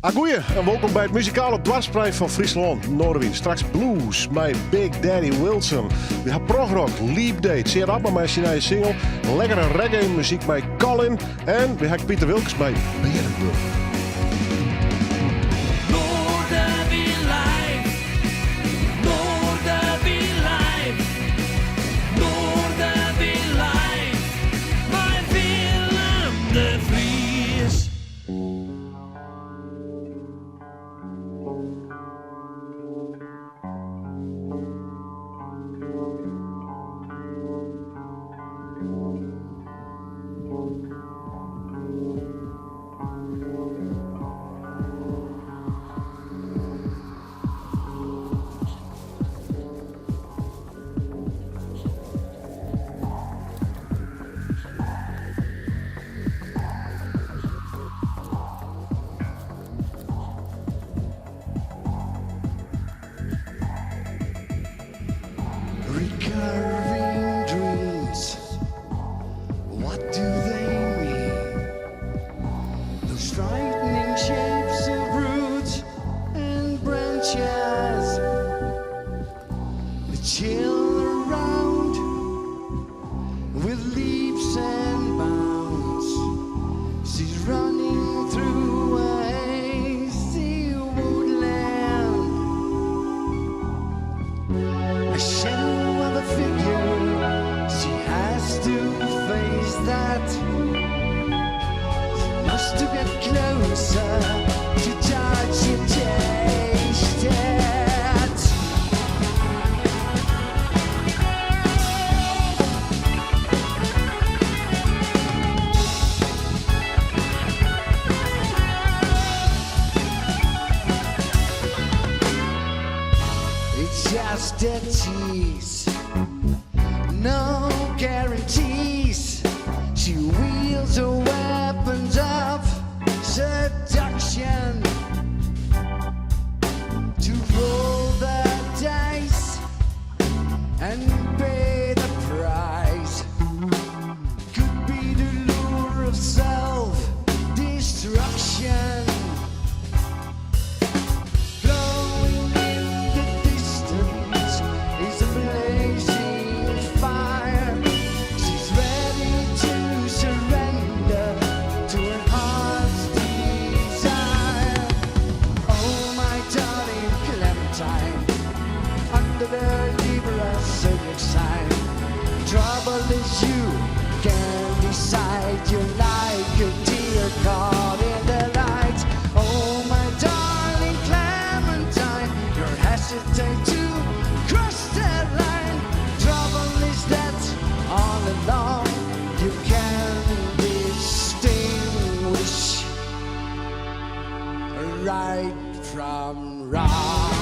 Agoeie en wolkom by it muzikale doarpsplein fan Fryslân, Noardewyn. Straks blues mei Big Daddy Wilson. We ha progrock, Leap Day, Tsead Abma mei syn nije single, lekkere reggae muzyk mei Colin en we ha Piter Wilkens mei Bearenburch. Noardewyn live, Noardewyn live, Noardewyn live, mei Willem de Vries. Recurring dreams, what do they mean? Those frightening shapes of roots and branches, the chill around with leaps and bounds. She's running through a hazy woodland. A shadow of a figure, she has to face that. She must to get closer to touch and taste it. It's just a tease, no guarantees. She wields her weapons of seduction to roll the dice and pay the price. Could be the lure of self-destruction. Glowing in the distance is a blazing fire. She's ready to surrender to her heart's desire. Oh, my darling Clementine, under the Libra zodiac sign. Trouble is you can't decide. You're like a deer caught in the light. Oh, my darling Clementine, you're hesitant to cross that line. Trouble is that all along you can distinguish right from wrong.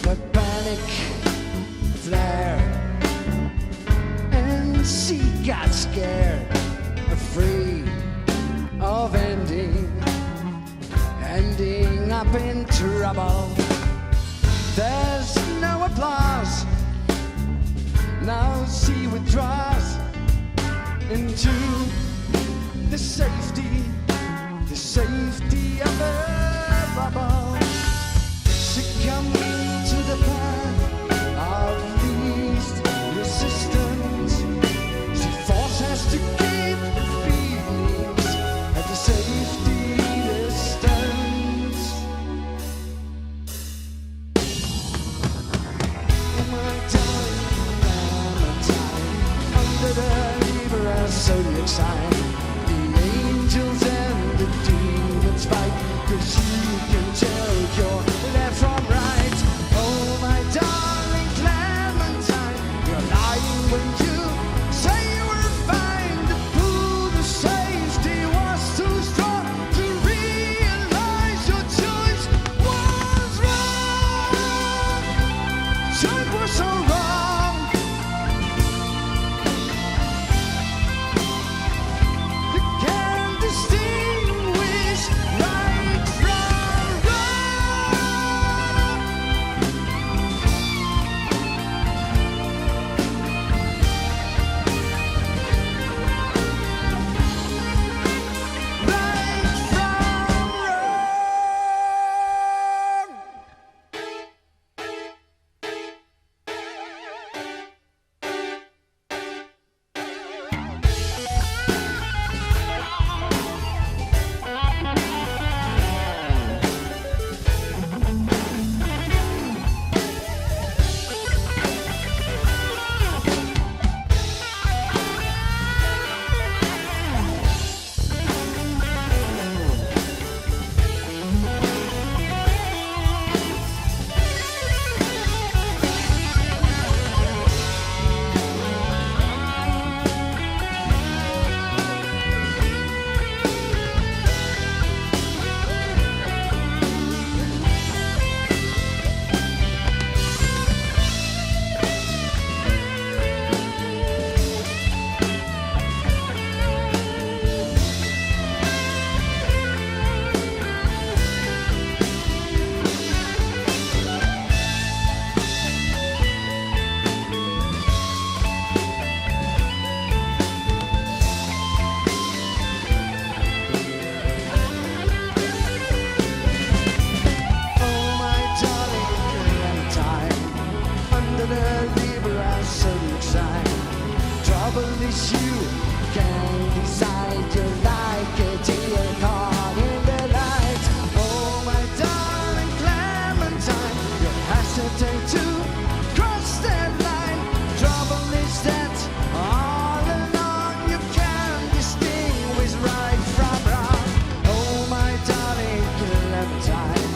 But panic flared, and she got scared, afraid of ending up in trouble. There's no applause. Now she withdraws into the safety of her bubble. Succumbing to the path of least resistance. She forces to keep the feelings at the safety distance. Oh, my darling Clementine, under the Libra zodiac sign, the angels and the demons fight, 'cause you can tell your left from right. is you can decide you're like a deer caught in the light. Oh, my darling Clementine, you hesitate to cross that line. Trouble is that all along you can't distinguish right from wrong. Oh, my darling Clementine,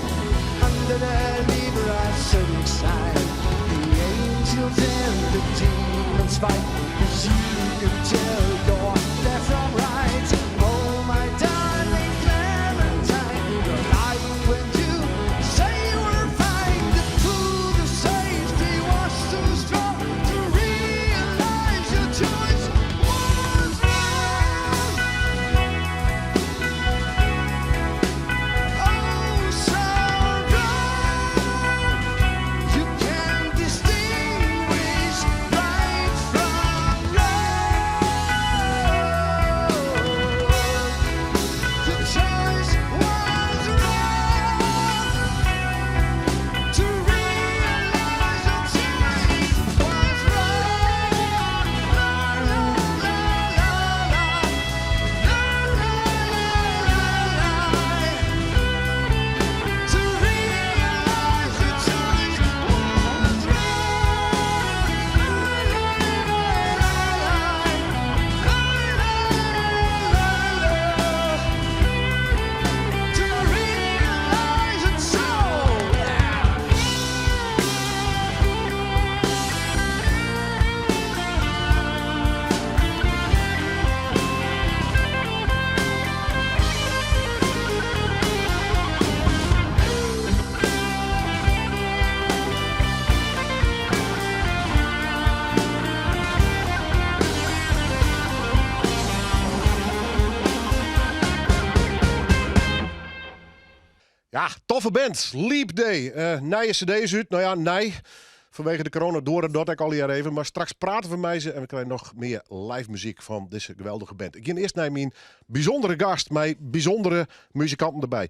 under the Libra zodiac sign, the angels and the demons fight, 'cause you can tell your left from right. Oh, my darling Clementine, you're lying when you say you were fine. The truth of safety was too strong to realize your choice was wrong. Oh, so wrong. You can't distinguish right from wrong. Your choice was wrong. To realize your choice was wrong. La la la la la la la la la. To realize your choice was wrong. La la la la la la la la. To realize it's so. Yeah. Ja, toffe band. Leap Day. Nije CD is út. No ja, nij. Fanwege de corona duorre dat ek allegear even. Mar straks prate we mei se en we krije noch mear live muzyk fan dizze geweldige band. Ik gean earst nei myn bysûndere gast mei bysûndere muzikanten derby.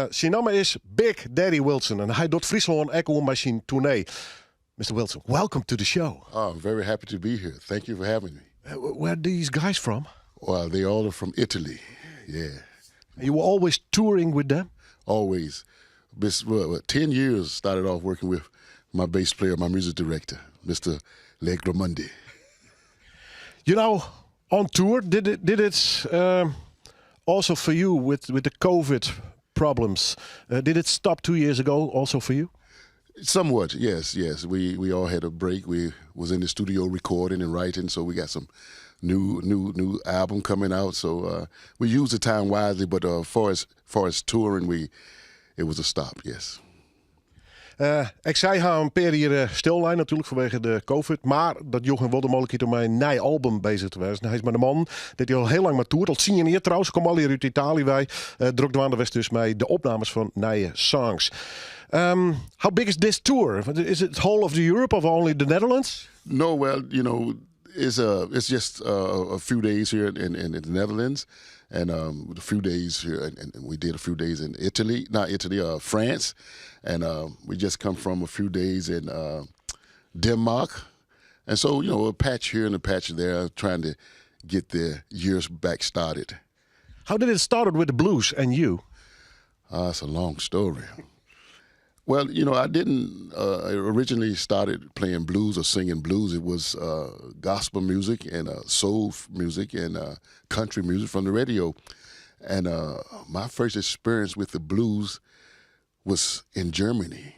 Syn namme is Big Daddy Wilson en hy docht Fryslân ek oan mei syn toernee. Mr. Wilson, welcome to the show. Oh, I'm very happy to be here. Thank you for having me. Where are these guys from? Well, they all are from Italy. Yeah. You were always touring with them? Always. This, well, 10 years started off working with my bass player, my music director, Mr. Legramandi. On tour, did it also for you with the COVID problems, did it stop 2 years ago also for you? Somewhat, yes. We all had a break. We was in the studio recording and writing, so we got some new album coming out. So we used the time wisely, but far as touring, we it was a stop. Yes. Ik sei ha in pear jier stillein natuerlik fanwege de COVID. Mar dat joech him wol de mooglikheid om mei in nij album beuzich te wêzen. Hy is mei de man dy't hy al hiel lang mei toert. Al 10 jier trouwens, komt al hjir út Italië wei. Drok dwaande west dus mei de opnames fan nije songs. How big is this tour? Is it whole of the Europe or only the Netherlands? No, well, it's just a few days here in the Netherlands, and a few days here, and we did a few days in Italy, not Italy, France, and we just come from a few days in Denmark, and so a patch here and a patch there, trying to get the years back started. How did it start with the blues and you? It's a long story. Well, I didn't originally started playing blues or singing blues. It was gospel music and soul music and country music from the radio. And my first experience with the blues was in Germany.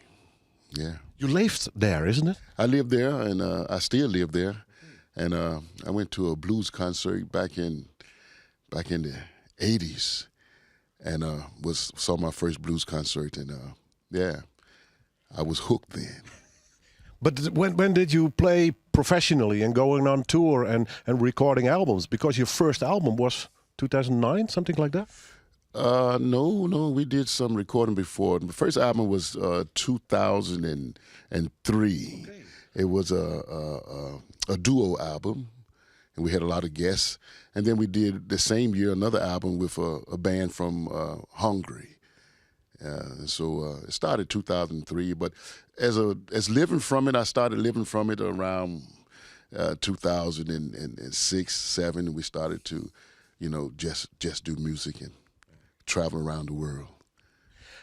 Yeah. You lived there, isn't it? I lived there, and I still live there. And I went to a blues concert back in the '80s, and was saw my first blues concert, and yeah, I was hooked then. But when did you play professionally and going on tour and recording albums? Because your first album was 2009, something like that? No, we did some recording before. The first album was 2003. It was a duo album, and we had a lot of guests. And then we did the same year another album with a band from Hungary. And so it started 2003, but as living from it, I started living from it around 2006, 7, we started to, just do music and travel around the world.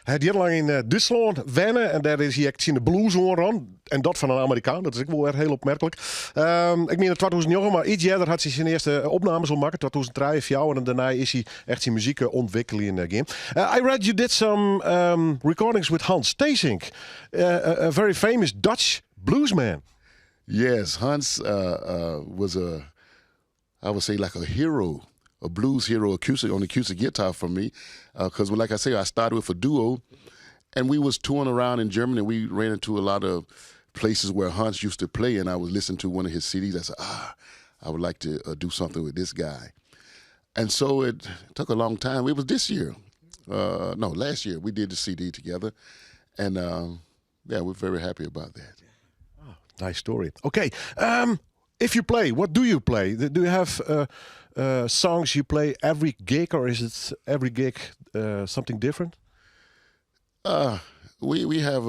Hy hat jierrenlang yn Dútslân wenne en dêr is hy ek tsjin de blues oanrûn. En dat fan in Amerikaan, dat is ek wol wer hiel opmerklik. Ik mien 2009, mar iets earder hat hy syn earste opnames al makke, 2003, 4 en dêrnei is hy echt syn muzyk ûntwikkeljen gien. I read you did some recordings with Hans Theessink, a very famous Dutch bluesman. Yes, Hans was a, I would say like a hero, a blues hero acoustic on the acoustic guitar for me, because like I say, I started with a duo, and we was touring around in Germany. We ran into a lot of places where Hans used to play, and I was listening to one of his CDs. I said, I would like to do something with this guy. And so it took a long time. It was this year. No, last year we did the CD together. And we're very happy about that. Oh, nice story. Okay. If you play, what do you play? Do you have songs you play every gig, or is it every gig something different? We have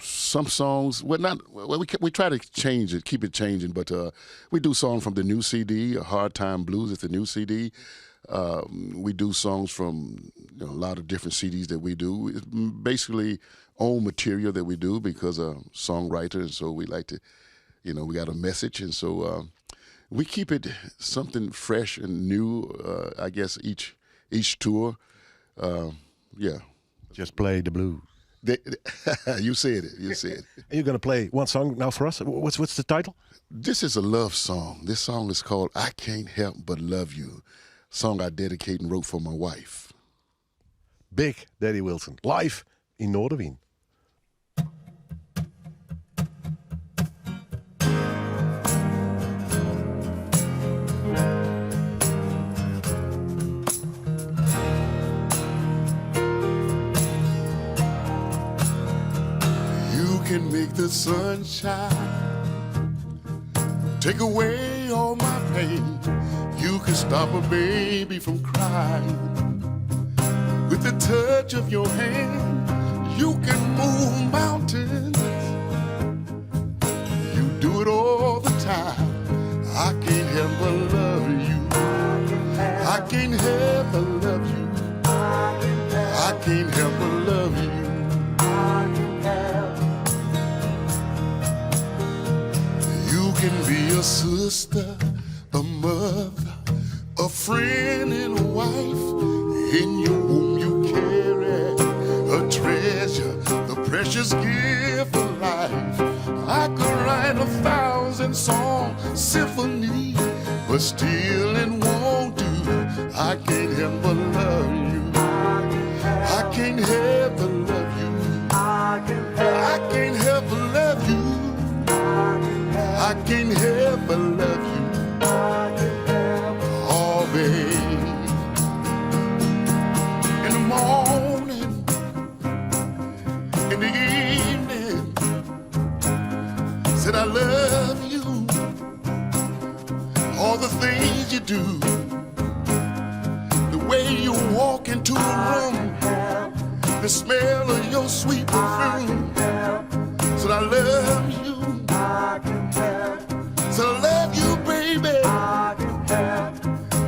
some songs. Well, not well. We try to change it, keep it changing, but we do songs from the new CD, Hard Time Blues is the new CD. We do songs from a lot of different CDs that we do. It's basically own material that we do because I'm a songwriter, and so we like to, you know, we got a message, and so we keep it something fresh and new. I guess each tour, yeah. Just play the blues. You said it. You said it. And you're going to play one song now for us. What's the title? This is a love song. This song is called I Can't Help But Love You. Song I dedicated and wrote for my wife. Big Daddy Wilson, live yn Noardewyn. You can make the sunshine, take away all my pain. You can stop a baby from crying. With the touch of your hand, you can move mountains. You do it all the time. I can't help but love you. I can't help but love you. I can't help but love you. You can be a sister, a mother, a friend and a wife. In your womb you carry a treasure, the precious gift of life. I could write 1,000 song symphony, but still it won't do. I can't help but love you. I can't help but love you. I can't help but love you. I can't help but love you. Oh, babe. In the morning, in the evening, said I love you. All the things you do, the way you walk into a room, the smell of your sweet perfume. Said I love you. Said I love you, baby.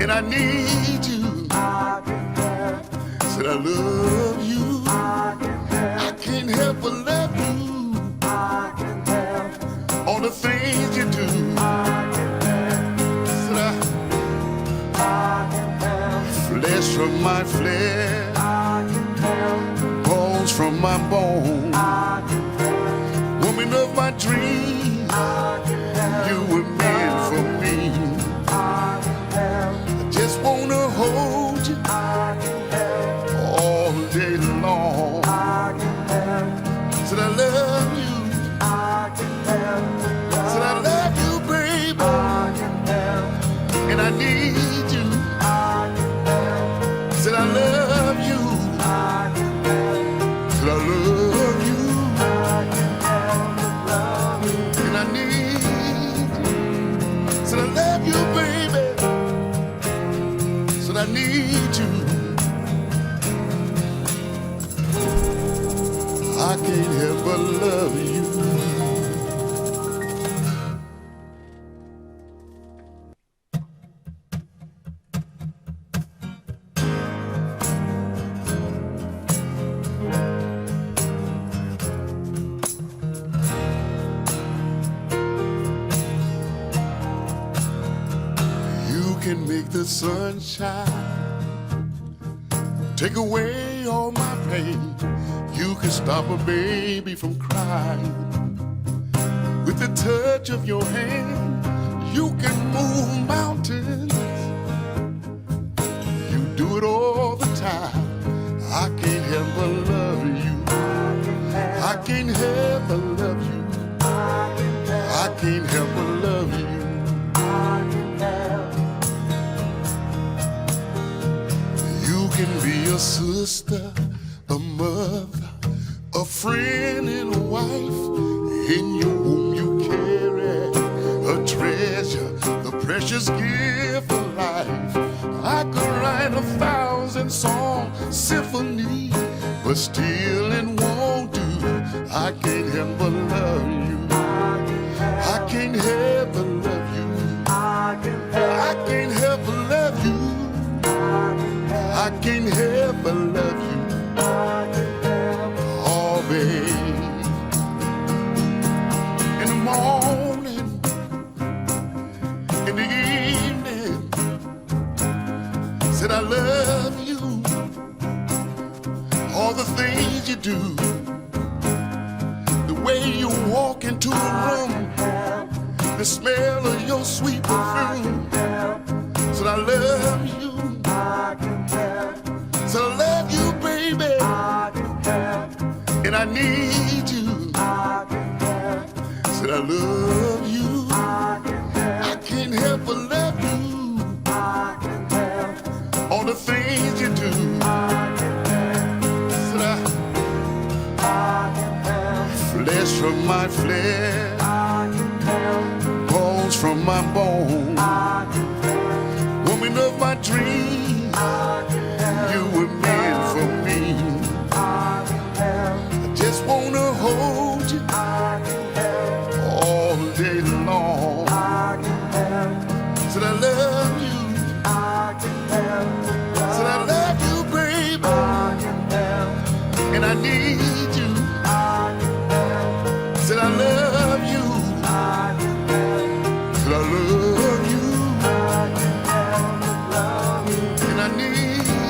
And I need you. Said I love you. I can't help but love you. All the things you do. Said I, flesh from my flesh, bones from my bones, woman of my dreams, you were meant for me. I just want to hold you all day long. Said I love you. Said I love you, baby. And I need you. Said I love you. Said I love you. And I need you. Said I love you, baby. Said I need you. I can't help but love you. Make the sunshine. Take away all my pain. You can stop a baby from crying. With the touch of your hand, you can move mountains. You do it all the time. I can't help but love you. I can't help but love you. I can't help but love you. You can be a sister, a mother, a friend, and a wife. In your womb, you carry a treasure, the precious gift of life. I could write 1,000 song symphony, but still it won't do. I can't help but love you. I can't help but love you. I can't help but love you. I can't help but love you. Oh, babe. In the morning, in the evening, said I love you. All the things you do, the way you walk into a room, the smell of your sweet perfume. Said I love you. Said I love you, baby. And I need you. Said I love you. I can't help but love you. All the things you do. Said I, flesh from my flesh, bones from my bones, woman of my dreams, you were meant for me. I just wanna hold you all day long. Said I love you. Said I love you, baby. And I need you. Said I love you. Said I love you. And I need you.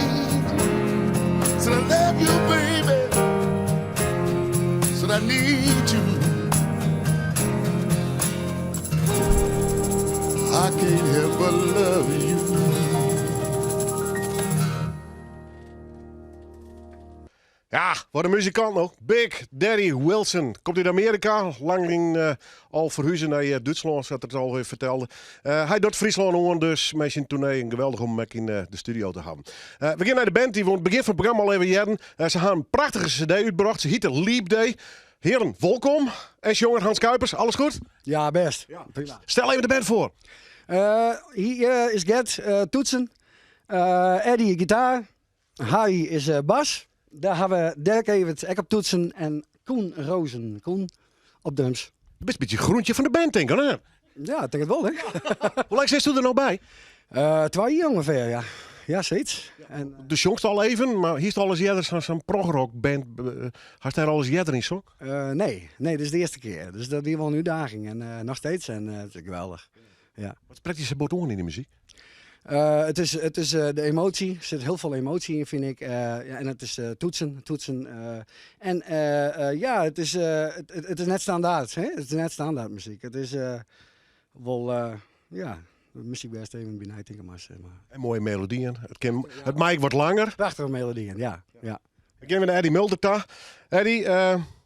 Said I love you, baby. Said I need you. I can't help but love you. Ja, wat in muzikant noch. Big Daddy Wilson. Komt út Amearika. Lang yn, al ferhuze nei Dútslân, sa't er it al fertelde. Hy docht Fryslân oan, dus mei syn toernee in geweldich om ek yn de studio te hawwen. We gean nei de band, dy't we oan it begjin fan it programma al even hearden. Se ha in prachtige CD útbrocht. Se hjit Leap Day. Hearen, wolkom. En sjonger Hans Kuipers, alles goed? Ja, bêst. Prima. Stel even de band foar. Hjir is Gert, toetsen. Eddie, gitaar. Harry is bas. Dêr ha we Dirk Evert ek op toetsen en Koen Rozen. Koen op drums. Do bist in bytsje groentje fan de band, tink ik, hè? Ja, ik tink it wol, hè? Hoe lang sitsto der no by? 2 jier ûngefear, ja. Ja, sayts. En, Do sjongst al even, mar hiest al ris earder sa'n progrockband? Hast dêr al ris earder yn songen? Nee, dit is de earste kear. Dus dat wie wol in útdaging. En noch steeds. En it is geweldich. Ja. Wat sprekt dy sa bot oan yn de muzyk? It is de emoasje. Der sit hiel folle emoasje yn, fyn ik. Ja, en it is toetsen, toetsen. En ja, it is net standert. Hè? It is net standert muzyk. It is wol, ja, muzyk bêst even by neitinke, mar. Maar. En moaie melodyen. It mei wat langer. Prachtige melodyen, ja. We gean wer nei Eddie Mulder ta. Eddie,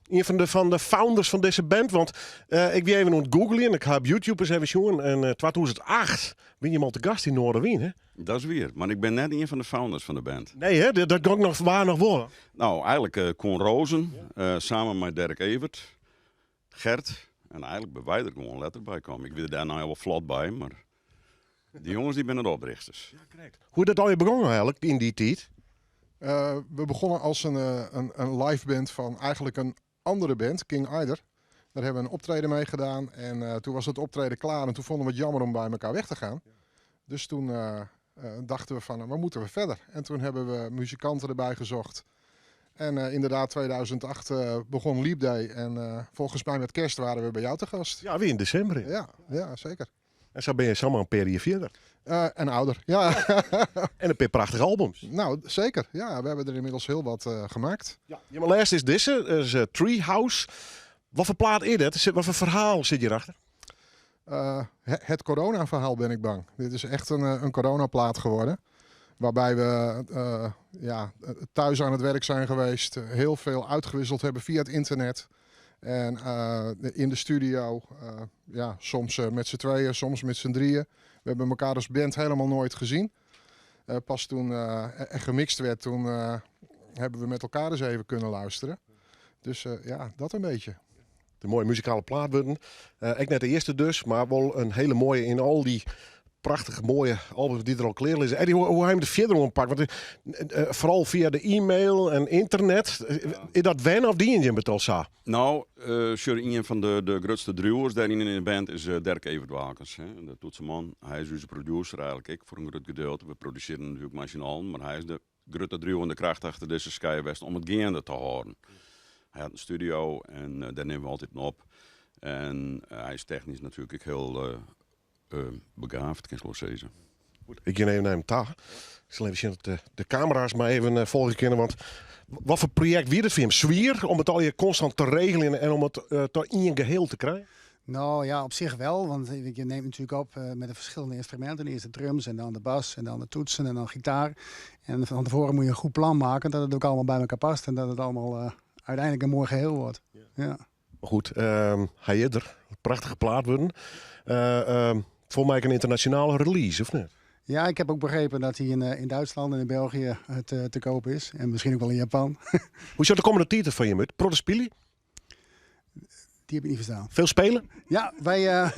ien fan de founders fan dizze band. Want ik wie even oan it googlejen. Ik ha op YouTube ris even sjoen. En 2008 binne jim al te gast yn Noardewyn, hè? Dat is wier, mar ik bin net ien fan de founders fan de band. Nee, hè? Dat gie noch waar noch wol. No, eigentlik Koen Rozen, samen mei Dirk Evert, Gert. En eigentlik binne wy der gewoan letter by kommen. Ik wie der dêrnei al wol flot by, mar dy jonges dy binne de oprjochters. Ja, krekt. Hoe is dat al begûn eigentlik yn dy tiid? We begonnen als een live band van eigenlijk een andere band, King Eider. Daar hebben we een optreden mee gedaan. En toen was het optreden klaar en toen vonden we het jammer om bij elkaar weg te gaan. Dus toen dachten we van, waar moeten we verder? En toen hebben we muzikanten erbij gezocht. En inderdaad, 2008 begon Leap Day. En volgens mij met kerst waren we bij jou te gast. Ja, wie yn desimber. Ja, zeker. En sa binne je samar in pear jier fierder. En ouder, ja. En in pear prachtige albums. Nou, zeker. Ja, we hebben er inmiddels heel wat gemaakt. Ja, maar lêste is dizze, is Treehouse. Wat foar plaat is dat? Wat foar ferhaal sit hjirachter? Het corona-verhaal ben ik bang. Dit is echt een coronaplaat geworden. Waarbij we ja, thuis aan het werk zijn geweest. Heel veel uitgewisseld hebben via het internet. En in de studio, ja, soms met z'n tweeën, soms met z'n drieën. We hebben elkaar als band helemaal nooit gezien. Pas toen er gemixt werd, toen hebben we met elkaar eens even kunnen luisteren. Dus ja, dat een beetje. De mooie muzikale plaat worden. Ik net de eerste dus, maar wel een hele mooie in al die prachtige mooie albums die er al klaar liggen. Eddie, hoe hij hem de verder oppakt? Want vooral via de e-mail en internet. Is dat wen of die in je het al sa? Nou, sure, een van de grootste druwers daarin in de band is Dirk Evert Wakens. Hè, de toetsenman. Hij is onze producer eigenlijk, ik voor een groot gedeelte. We produceren natuurlijk machinaal, maar hij is de grote druwende kracht achter deze Skywest om het gaande te houden. Hij had een studio en daar nemen we altijd op. En hij is technisch natuurlijk ook heel begaafd, kan ik wel zeggen. Goed, ik ga even naar hem ta. Ik zal even zien dat de camera's maar even volgen kunnen. Want wat voor project wie het voor hem? Zwier om het al je constant te regelen en om het tot in een geheel te krijgen? Nou ja, op zich wel. Want je neemt natuurlijk op met de verschillende instrumenten. Eerst de drums en dan de bas en dan de toetsen en dan gitaar. En van tevoren moet je een goed plan maken dat het ook allemaal bij elkaar past. En dat het allemaal uiteindelijk een mooi geheel wordt. Ja. Maar goed, hij is er. Prachtige plaat worden. Voor mij een internationale release, of niet? Ja, ik heb ook begrepen dat hij in Duitsland en in België te koop is. En misschien ook wel in Japan. Hoe zou de komende titel van je met? Protospili? Die heb ik niet verstaan. Veel spelen? Ja, wij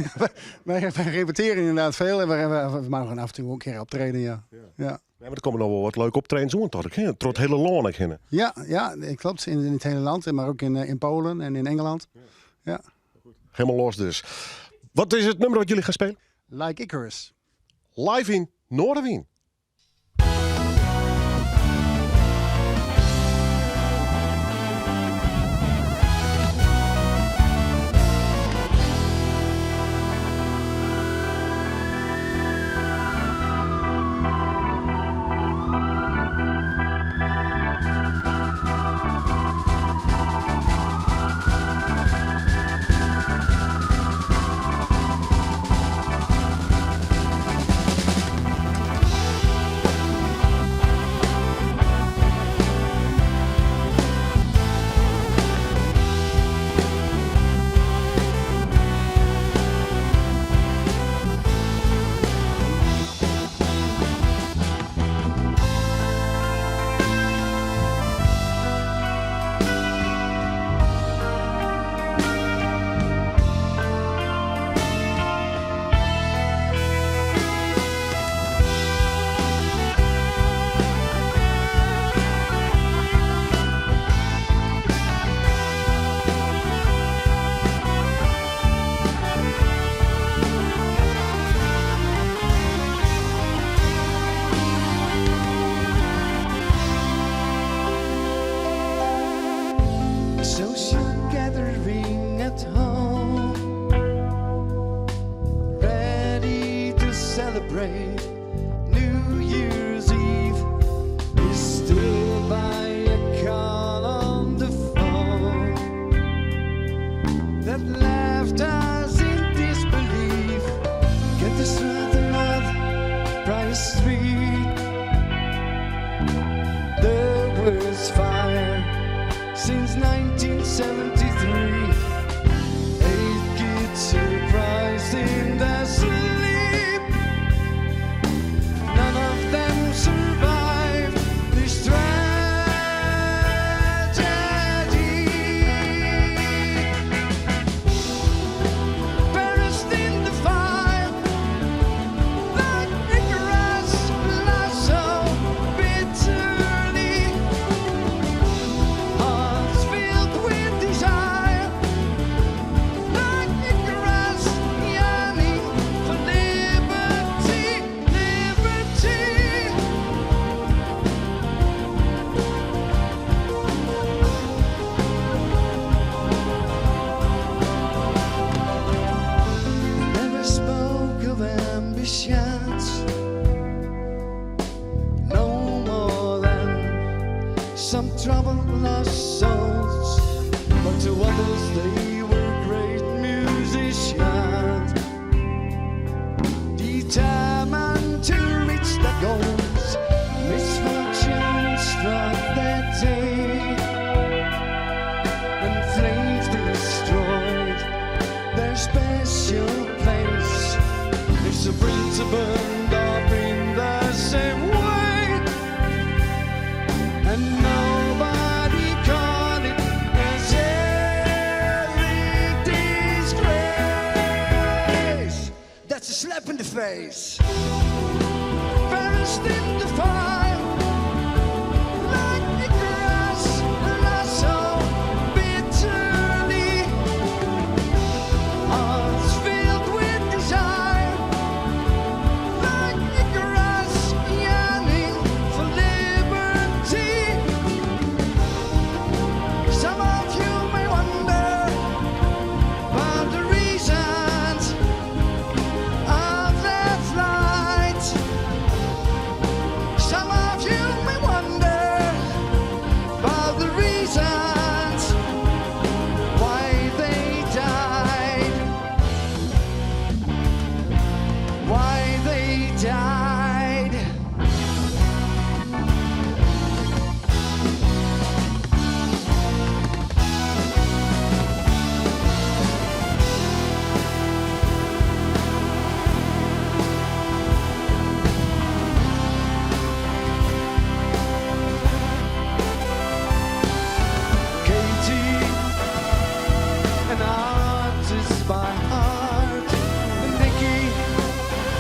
repeteren inderdaad veel. En we mogen af en toe ook een keer optreden, ja. Ja. Ja, maar er komen nog wel wat leuke optredens aan, toch? Hè? Door het hele land heen. Ja, ja, klopt. In het hele land, maar ook in Polen en in Engeland. Ja. Helemaal los dus. Wat is het nummer wat jullie gaan spelen? Like Icarus. Live in Noardewyn. Social gathering at home, ready to celebrate New Year's Eve, disturbed by a call on the phone that left us in disbelief. Get this rhythm of Prior Street. There was fire since 1973. Eight kids surprised in their sleep. None of them survived this tragedy. Perished in the fire, like Icarus. face, Perished in the fire, like the grass, so bitterly. Hearts filled with desire, like the grass yearning for liberty. Some of you may wonder about the reasons of their flight. Some of you may wonder about the reasons why they died. Why they died. Katie, an artist by heart. Nikki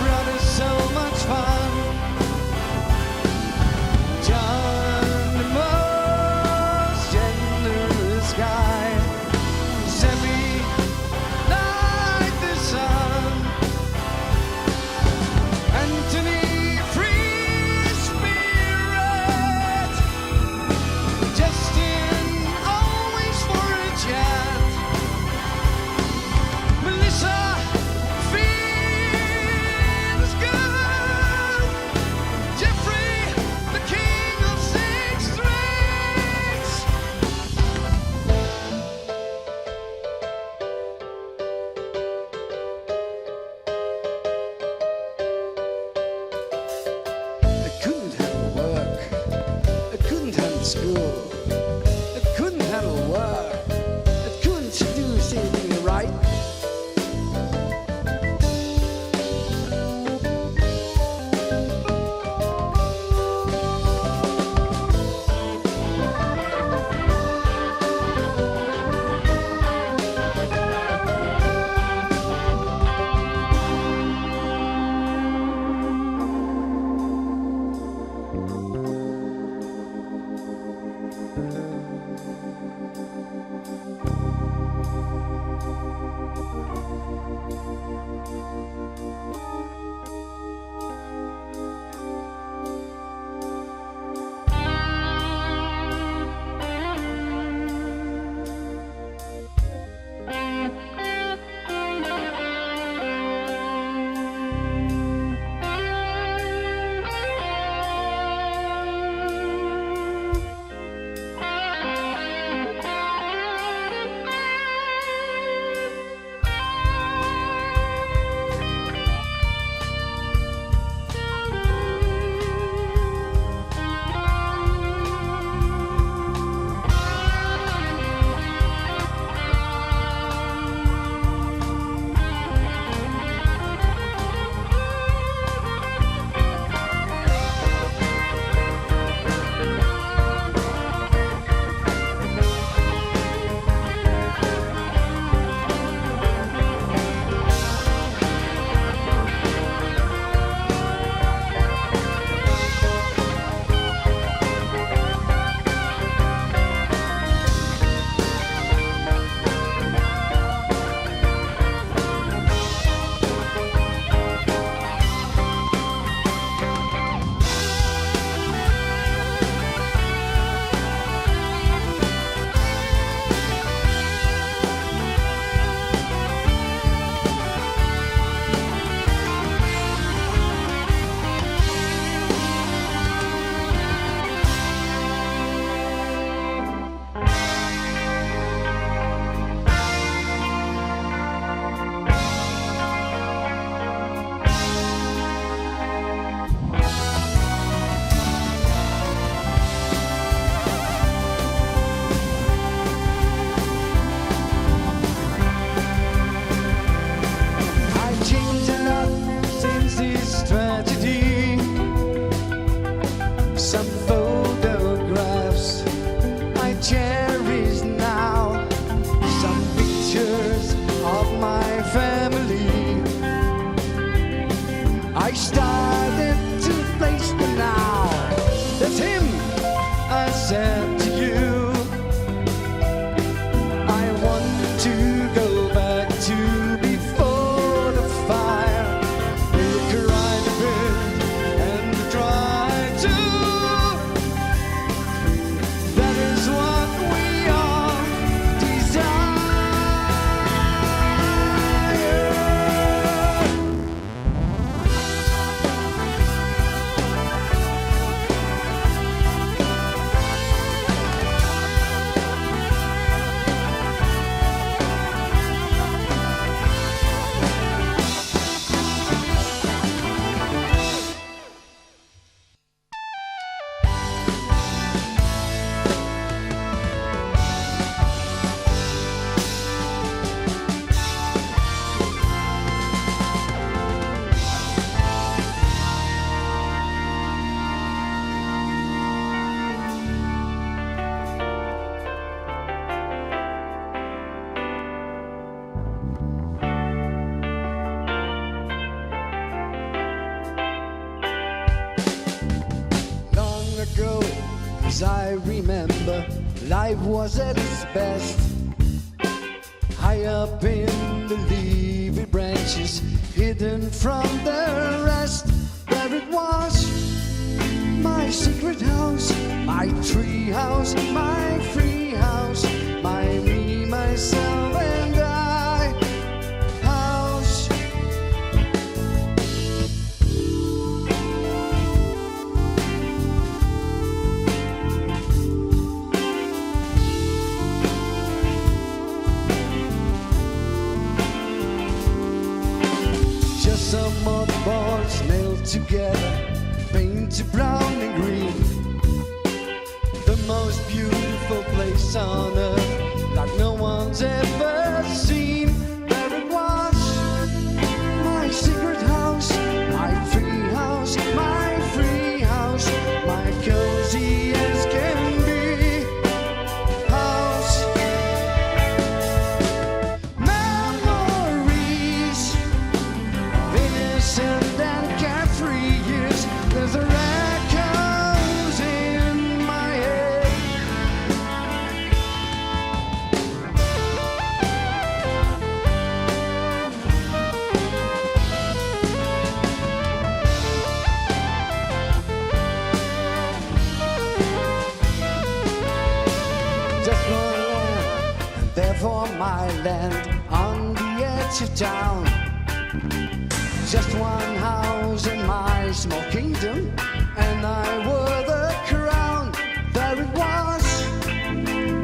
brought us so much fun. John, the most generous guy. Sammy, like the sun. Anthony, free spirit. Justin, always for a chat. Melissa, feels good. Jeffrey, the king of six strings. I couldn't handle work. I couldn't handle school. I couldn't handle work. I couldn't do anything right. ago. Cause I remember life was at its best. High up in the leafy branches, hidden from the rest. There it was, my secret house, my tree house, my free house, my me, myself, and I house. Just some odd boards nailed together, painted brown and green. The most beautiful place on earth, like no one's ever seen. There it was, my secret house, my tree house, my free house, my cozy as can be house. Memories of innocent and carefree years. There's a echoes in my head. Just one land, and therefore my land on the edge of town. Just one house in my small kingdom, and I wore the crown. There it was,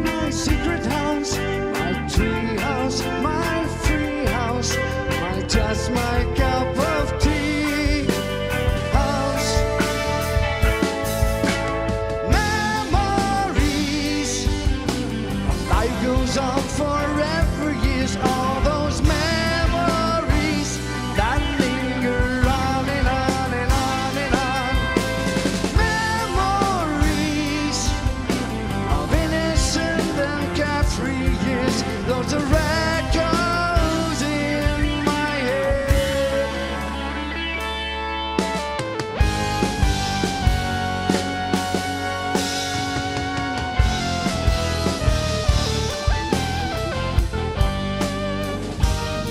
my secret house, my tree house, my free house, my just my cup of tea house. Memories of life goes on forever years. All those memories that linger on and on and on and on. Memories of innocent and carefree years. Those are echoes in my head. Memories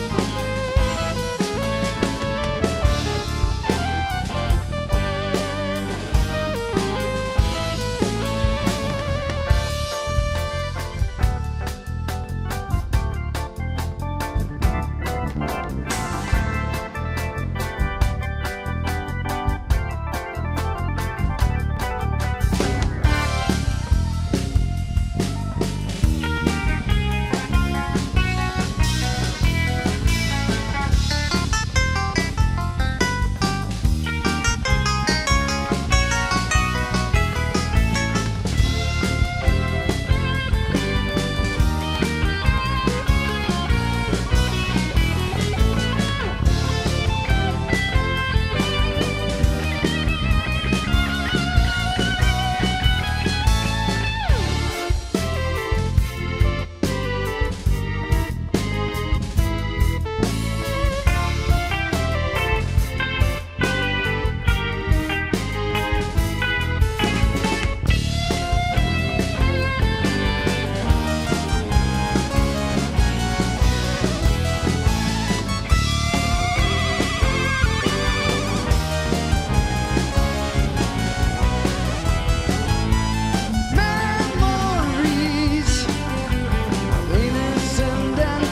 of innocent and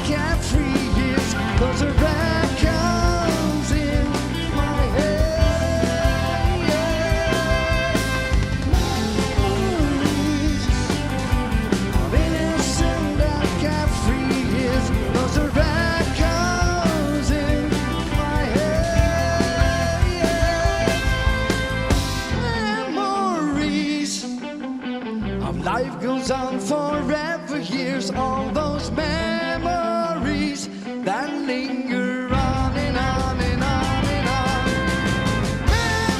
carefree years. Those are echoes in my head. Memories of innocent and carefree years. Those are echoes in my head. Memories of life goes on forever years. All those memories that linger on and on and on and on.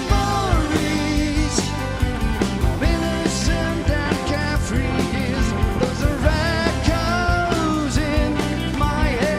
Memories of innocent and carefree years. Those are echoes in my head.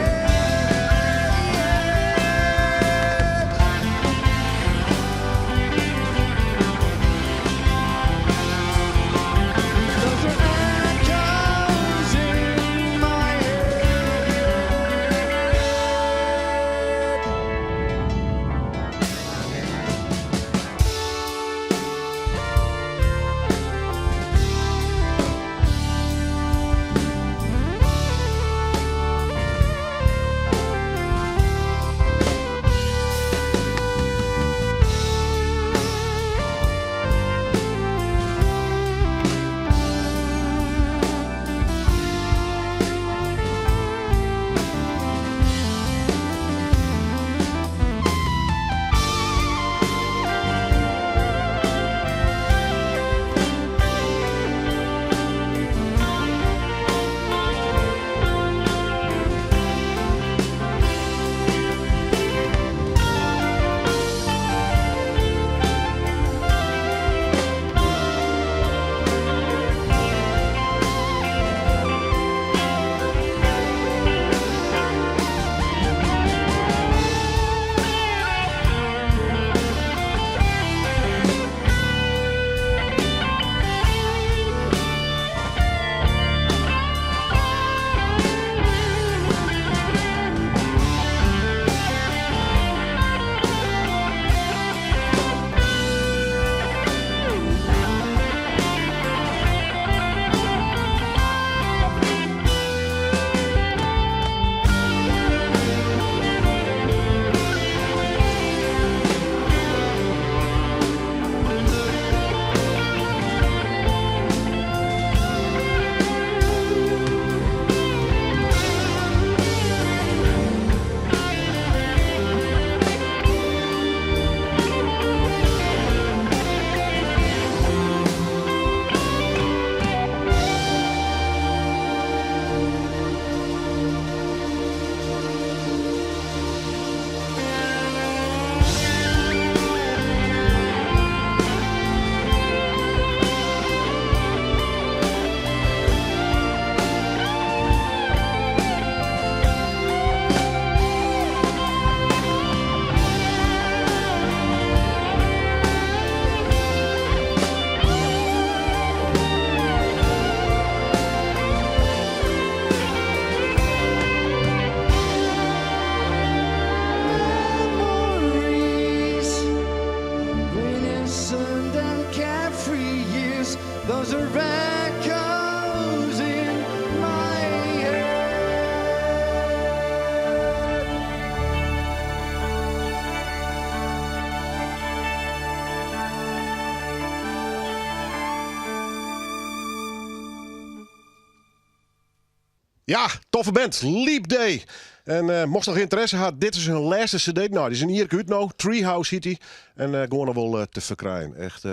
Ja, toffe band, Leap Day. En mochtst noch ynteresse ha, dit is hun lêste CD. No, dy is in jierke út no. Treehouse hjit dy. En gewoan noch wol te ferkrijen. Echt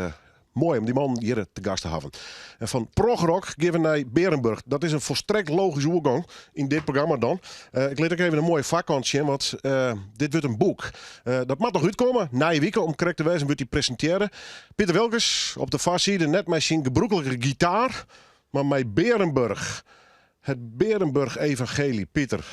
moai om dy mannen hjir te gast te hawwen. En fan progrock gean we nei Berenburg. Dat is in folstrekt logyske oergong yn dit programma dan. Ik lit ek even in moaie foarkant sjen, want dit wurdt in boek. Dat moat noch útkomme. Nije wike, om krekt te wêzen, wurdt dy presintearre. Piter Wilkens op de foarside net mei syn gebrûklike gitaar, mar mei Berenburg. Het Berenburg Evangelie. Piter,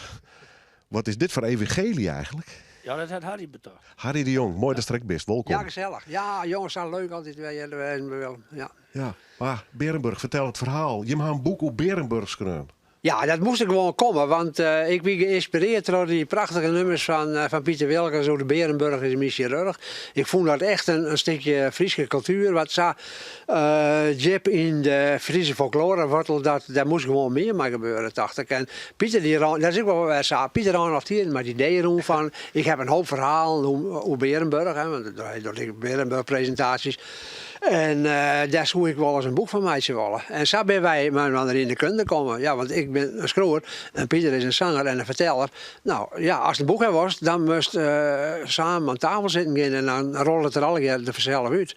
wat is dit foar evangelie eigentlik? Ja, dat hat Harry betocht. Harry de Jong, moai datst der ek bist. Wolkom. Ja, gesellich. Ja, jonges, sa leuk altyd wer hjir te wêzen by Willem. Ja. Ja, mar Berenburg, fertel it ferhaal. Jim ha in boek oer Berenburg skreaun. Ja, dat moast der gewoan komme, want ik wie geïnspirearre troch dy prachtige nummers fan Piter Wilkens oer de Berenburg is myn sjirurch. Ik fûn dat echt in stikje Fryske kultuer wat sa djip yn de Fryske folkloare wortelt, dat dêr moast gewoan mear mei gebeure, tocht ik. En Piter dy rûn, dat is ek wol wer sa, Piter rûn al tiden mei it idee rûn fan ik haw in hoop ferhalen oer Berenburg, hè, want hy docht ek Berenburg-presintaasjes. En dêr soe ik wolris in boek fan meitsje wolle. En sa binne wy mei inoar yn de kunde kommen. Ja, want ik bin in skriuwer en Piter is in sanger en in ferteller. No ja, ast in boek ha wolst, dan moatst samen oan tafel sitten gean en dan rôlet it der allegear der fansels út.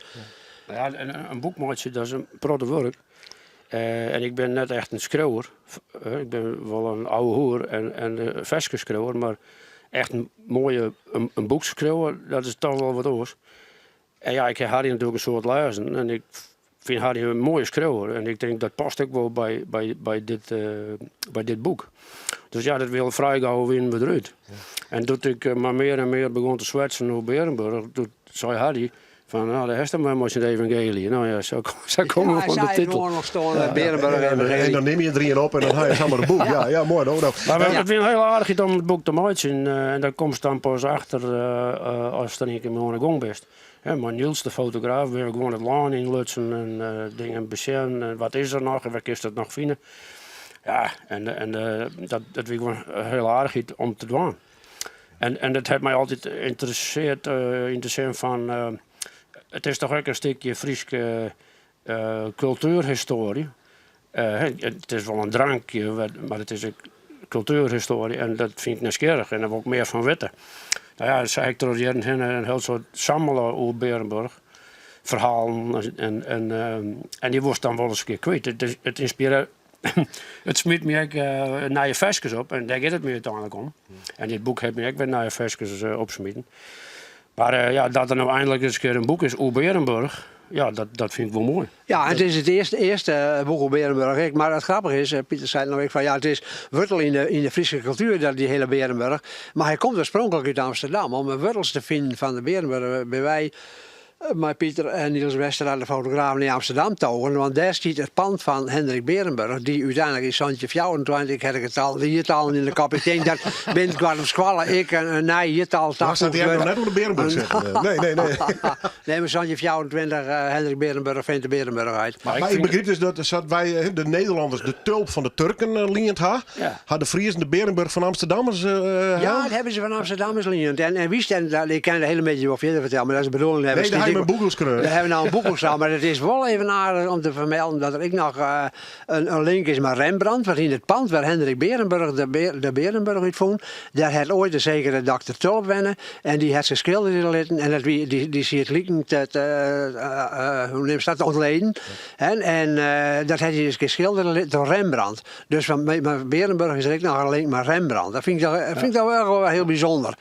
Ja, in boek meitsje, dat is in protte wurk. En ik bin net echt in skriuwer. Ik bin wol in ouwehoer en ferskeskriuwer, mar echt in moaie in boek skriuwe, dat is toch wol wat oars. En ja, ik ha Harry natuerlik in soad lêzen en ik fyn Harry in moaie skriuwer en ik tink dat past ek wol by, by, by, dit, by dit boek. Dus ja, dat wie al frij gau wienen we derút. En doe't ik mar mear en mear begûn te swetsen oer Berenburg, doe sei Harry fan, no, dêr hast him wer mei syn evangeelje. No ja, sa, sa komme we Ja, oan de sa is titel. gewoan ûntstien, Berenburg Evangelie. En dan nim je der ien op en dan ha je samar in boek. Ja, ja, moai. No, no. Mar it wie in hiel aardichheid om it boek te meitsjen. En dêr komst dan pas achter ast der ien kear mei oan 'e gong bist. Mei Niels, de fotograaf, binne we gewoan it lân ynlutsen en dingen besjen. En wat is der noch en wêr kinst it noch fine? Ja, en dat wie gewoan in hiel aardichheid om te dwaan. En dat hat my altyd ynteressearre yn de sin fan, it is toch ek in stikje Fryske kultuerhistoarje. It is wol in drankje, mar it is ek kultuerhistoarje en dat fyn ik nijsgjirrich en dêr wol ik mear fan witte. No ja, sa ha ik troch de jierren hinne in hiel soad sammele oer Berenburg, ferhalen en dy wolst dan wolris in kear kwyt. It ynspirearret, it smyt my ek nije ferskes op en dêr giet it my úteinlik om. En dit boek hat my ek wer nije ferskes opsmiten. Mar ja, dat der no einlik ris in kear in boek is oer Berenburg, ja, dat fyn ik wol moai. Ja, it is it earste boek oer Berenburg ek. Mar it grappige is, Piter sei it no ek, fan ja, it is wurtel yn de Fryske kultuer, dat dy hiele Berenburg. Mar hy komt oarspronklik út Amsterdam. Om 'e wurtels te finen fan de Berenburg binne wy mei Piter en Niels Westra, de fotograaf, nei Amsterdam togen, want dêr stiet it pand fan Hendrik Berenburg, dy't úteinlik yn 1724, ik ha de getallen, de jiertallen yn de kop, ik tink dat binnen it koart op skoalle ek in nij jiertal tafoege wurdt. net oer de Berenburg sitten. Nee, nee, nee. Nee, mar 1724, Hendrik Berenburg fynt de Berenburg uit. Mar ik begryp dus dat sa't wy, de Nederlanners, de tulp fan de Turken liend ha, Ha de Friezen de Berenburg fan Amsterdammers helle? Ja, dat hawwe se fan Amsterdammers liend. En wy stean, ik kin de hiele middei wol fierder fertelle, mar dat is de bedoeling. Nee, dêr ha jim in boek oer skreaun. Dêr hawwe we no in boek oer skreaun, mar it is wol even aardich om te fermelden dat der ek noch in link is mei Rembrandt, want yn it pand wêr Hendrik Berenburg de Berenburg útfûn, dêr hat oait in sekere dokter Tulp wenne en dy hat se skilderje litten en dat wie, dy siet liken te, hoe neamst dat, te ûntleden. En dat hat hy ris in kear skilderje litten troch Rembrandt. Dus fan mei Berenburg is der ek noch in link mei Rembrandt. Dat fyn ik toch, fyn ik toch wel hiel bysûnder.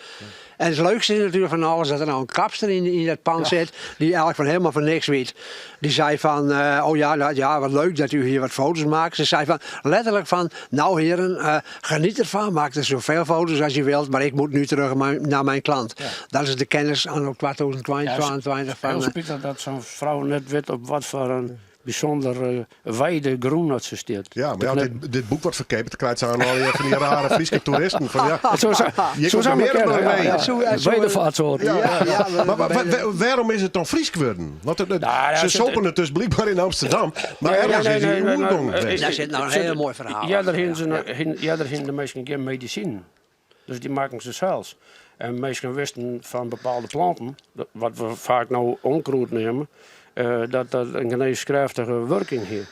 En it leukste is natuerlik fan alles dat der no in kapster yn dat pand sit, dy't eigentlik fan helemaal fan niks wit. Dy sei fan, oh ja, nou, ja, wat leuk dat u hier wat foto's maakt. Se sei fan, letterlik fan, nou heren, geniet ervan, maak er zoveel foto's als je wilt, maar ik moet nu terug naar mijn klant. Dat is de kennis anno 2022 fan. Hiel spitich dat sa'n frou net wit op wat foar in Bysûnder wijde grûn dat se stiet. Ja, mar ja, dit, dit boek wat ferkeapet, dan krijt se aan al fan dy rare Fryske toeristen. Fan, ja, Zo, zo, je zo komt zou er me mear kennen, mee. ja, ja. Wedervaartsoort. Ja, ja, ja. Maar wêrom is it dan Frysk wurden? Want Nou, ja, se zit- sopen it dus blykber yn Amsterdam, mar Nee, ergens nee, is dy nee, nee, oergong nee, west. Daar zit nou een heel mooi verhaal Earder achter, hienen ze ja. no- earder hienen de minsken gjin medisinen. Dus dy makken se sels. En minsken wisten fan bepaalde planten, wat we faak no onkruid neame, dat dat in genêskrêftige wurking hie.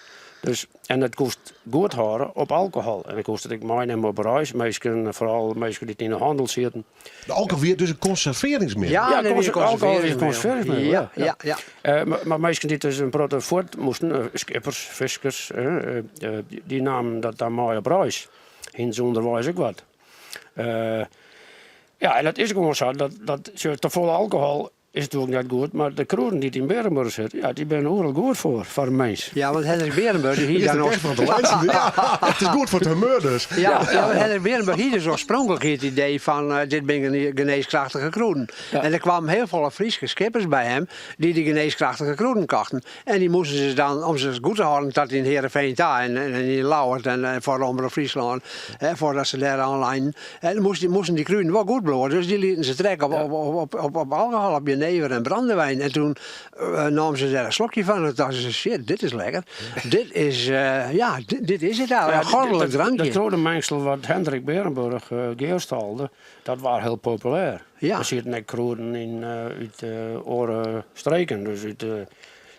Dus, en dat koest goed hâlde op alkohol. En dan koest it ek meinimme op reis. Minsken, foaral minsken dy't yn de hannel sieten. De alkohol wie dus in konservearringsmiddel? Ja, ja alkohol wie in konservearringsmiddel. Ja, ja, ja. Uh, mar minsken dy't dus in protte fuort moasten, eh, skippers, fiskers, uh, dy namen dat dan mei op reis. Hienen se ûnderweis ek wat. Ja, en dat is gewoan sa, dat, dat tefolle alkohol is natuerlik net goed, mar de krûden dy't yn Bearenburch sitte, ja, dy binne oeral goed foar, foar in mins. Ja, want Hendrik Bearenburch die hie dan nog... Ja, it is goed foar it humeur dus. Ja, ja. want Hendrik Bearenburch hie dus oarspronklik it idee fan uh, dit binne genêskrachtige krûden. Ja. En der kwamen hiel folle Fryske skippers by him dy't dy genêskrachtige krûden kochten. En dy moasten se dan, om se goed te hâlden, tot yn Heerenveen ta en, en yn Ljouwert en, en foar de Omrop Fryslân, hè, foardat se dêr oanleinen. En moasten, moasten dy krûden wol goed bliuwe, dus dy lieten se trekke op, op, op, op, op alkohol, op jenever en brandewijn. En toen uh, namen se dêr in slokje fan en dachten se, shit, dit is lekker. Dit is, uh, ja, dit, dit is it eigenlijk. Ja, een goddelijk drankje. Dat krûdemengsel wat Hendrik Bearenburch uh, gearstalde, dat waard hiel populêr. Ja. Der sieten ek krûden yn út oare streken, dus út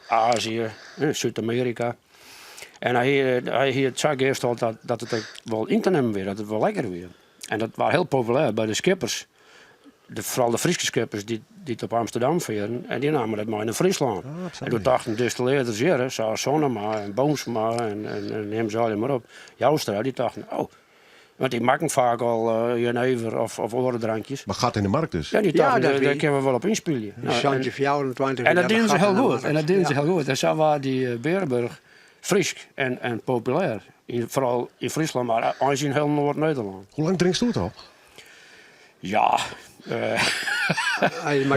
Azië, Súd-Amearika. En hy hy hie it sa gearstald dat, dat it ek wol yn te nimmen wie, dat it wol lekker wie. En dat waard hiel populêr by de skippers. De, foaral de Fryske skippers dy't, dy't op Amsterdam fearen. En dy namen dat mei nei Fryslân. Ah, en doe tochten distilleerders hjir, sa as Sonnema en Boomsma en, en, en neam se allegear mar op, Joustra, dy tochten, oh, want dy makken faak al uh, jenever of, of oare drankjes. Mar gat yn de markt dus? Ja, dy tochten, ja, dêr kinne we wol op ynspylje. Nou, 24 en dat dienen se hiel goed. En dat dienen se hiel goed. En sa waard dy eh, Bearenburch Frysk en, en populêr. Yn, foaral yn Fryslân, mar eins yn hiel Noard-Nederlân. Hoe lang drinkst do it al? Ja, uh,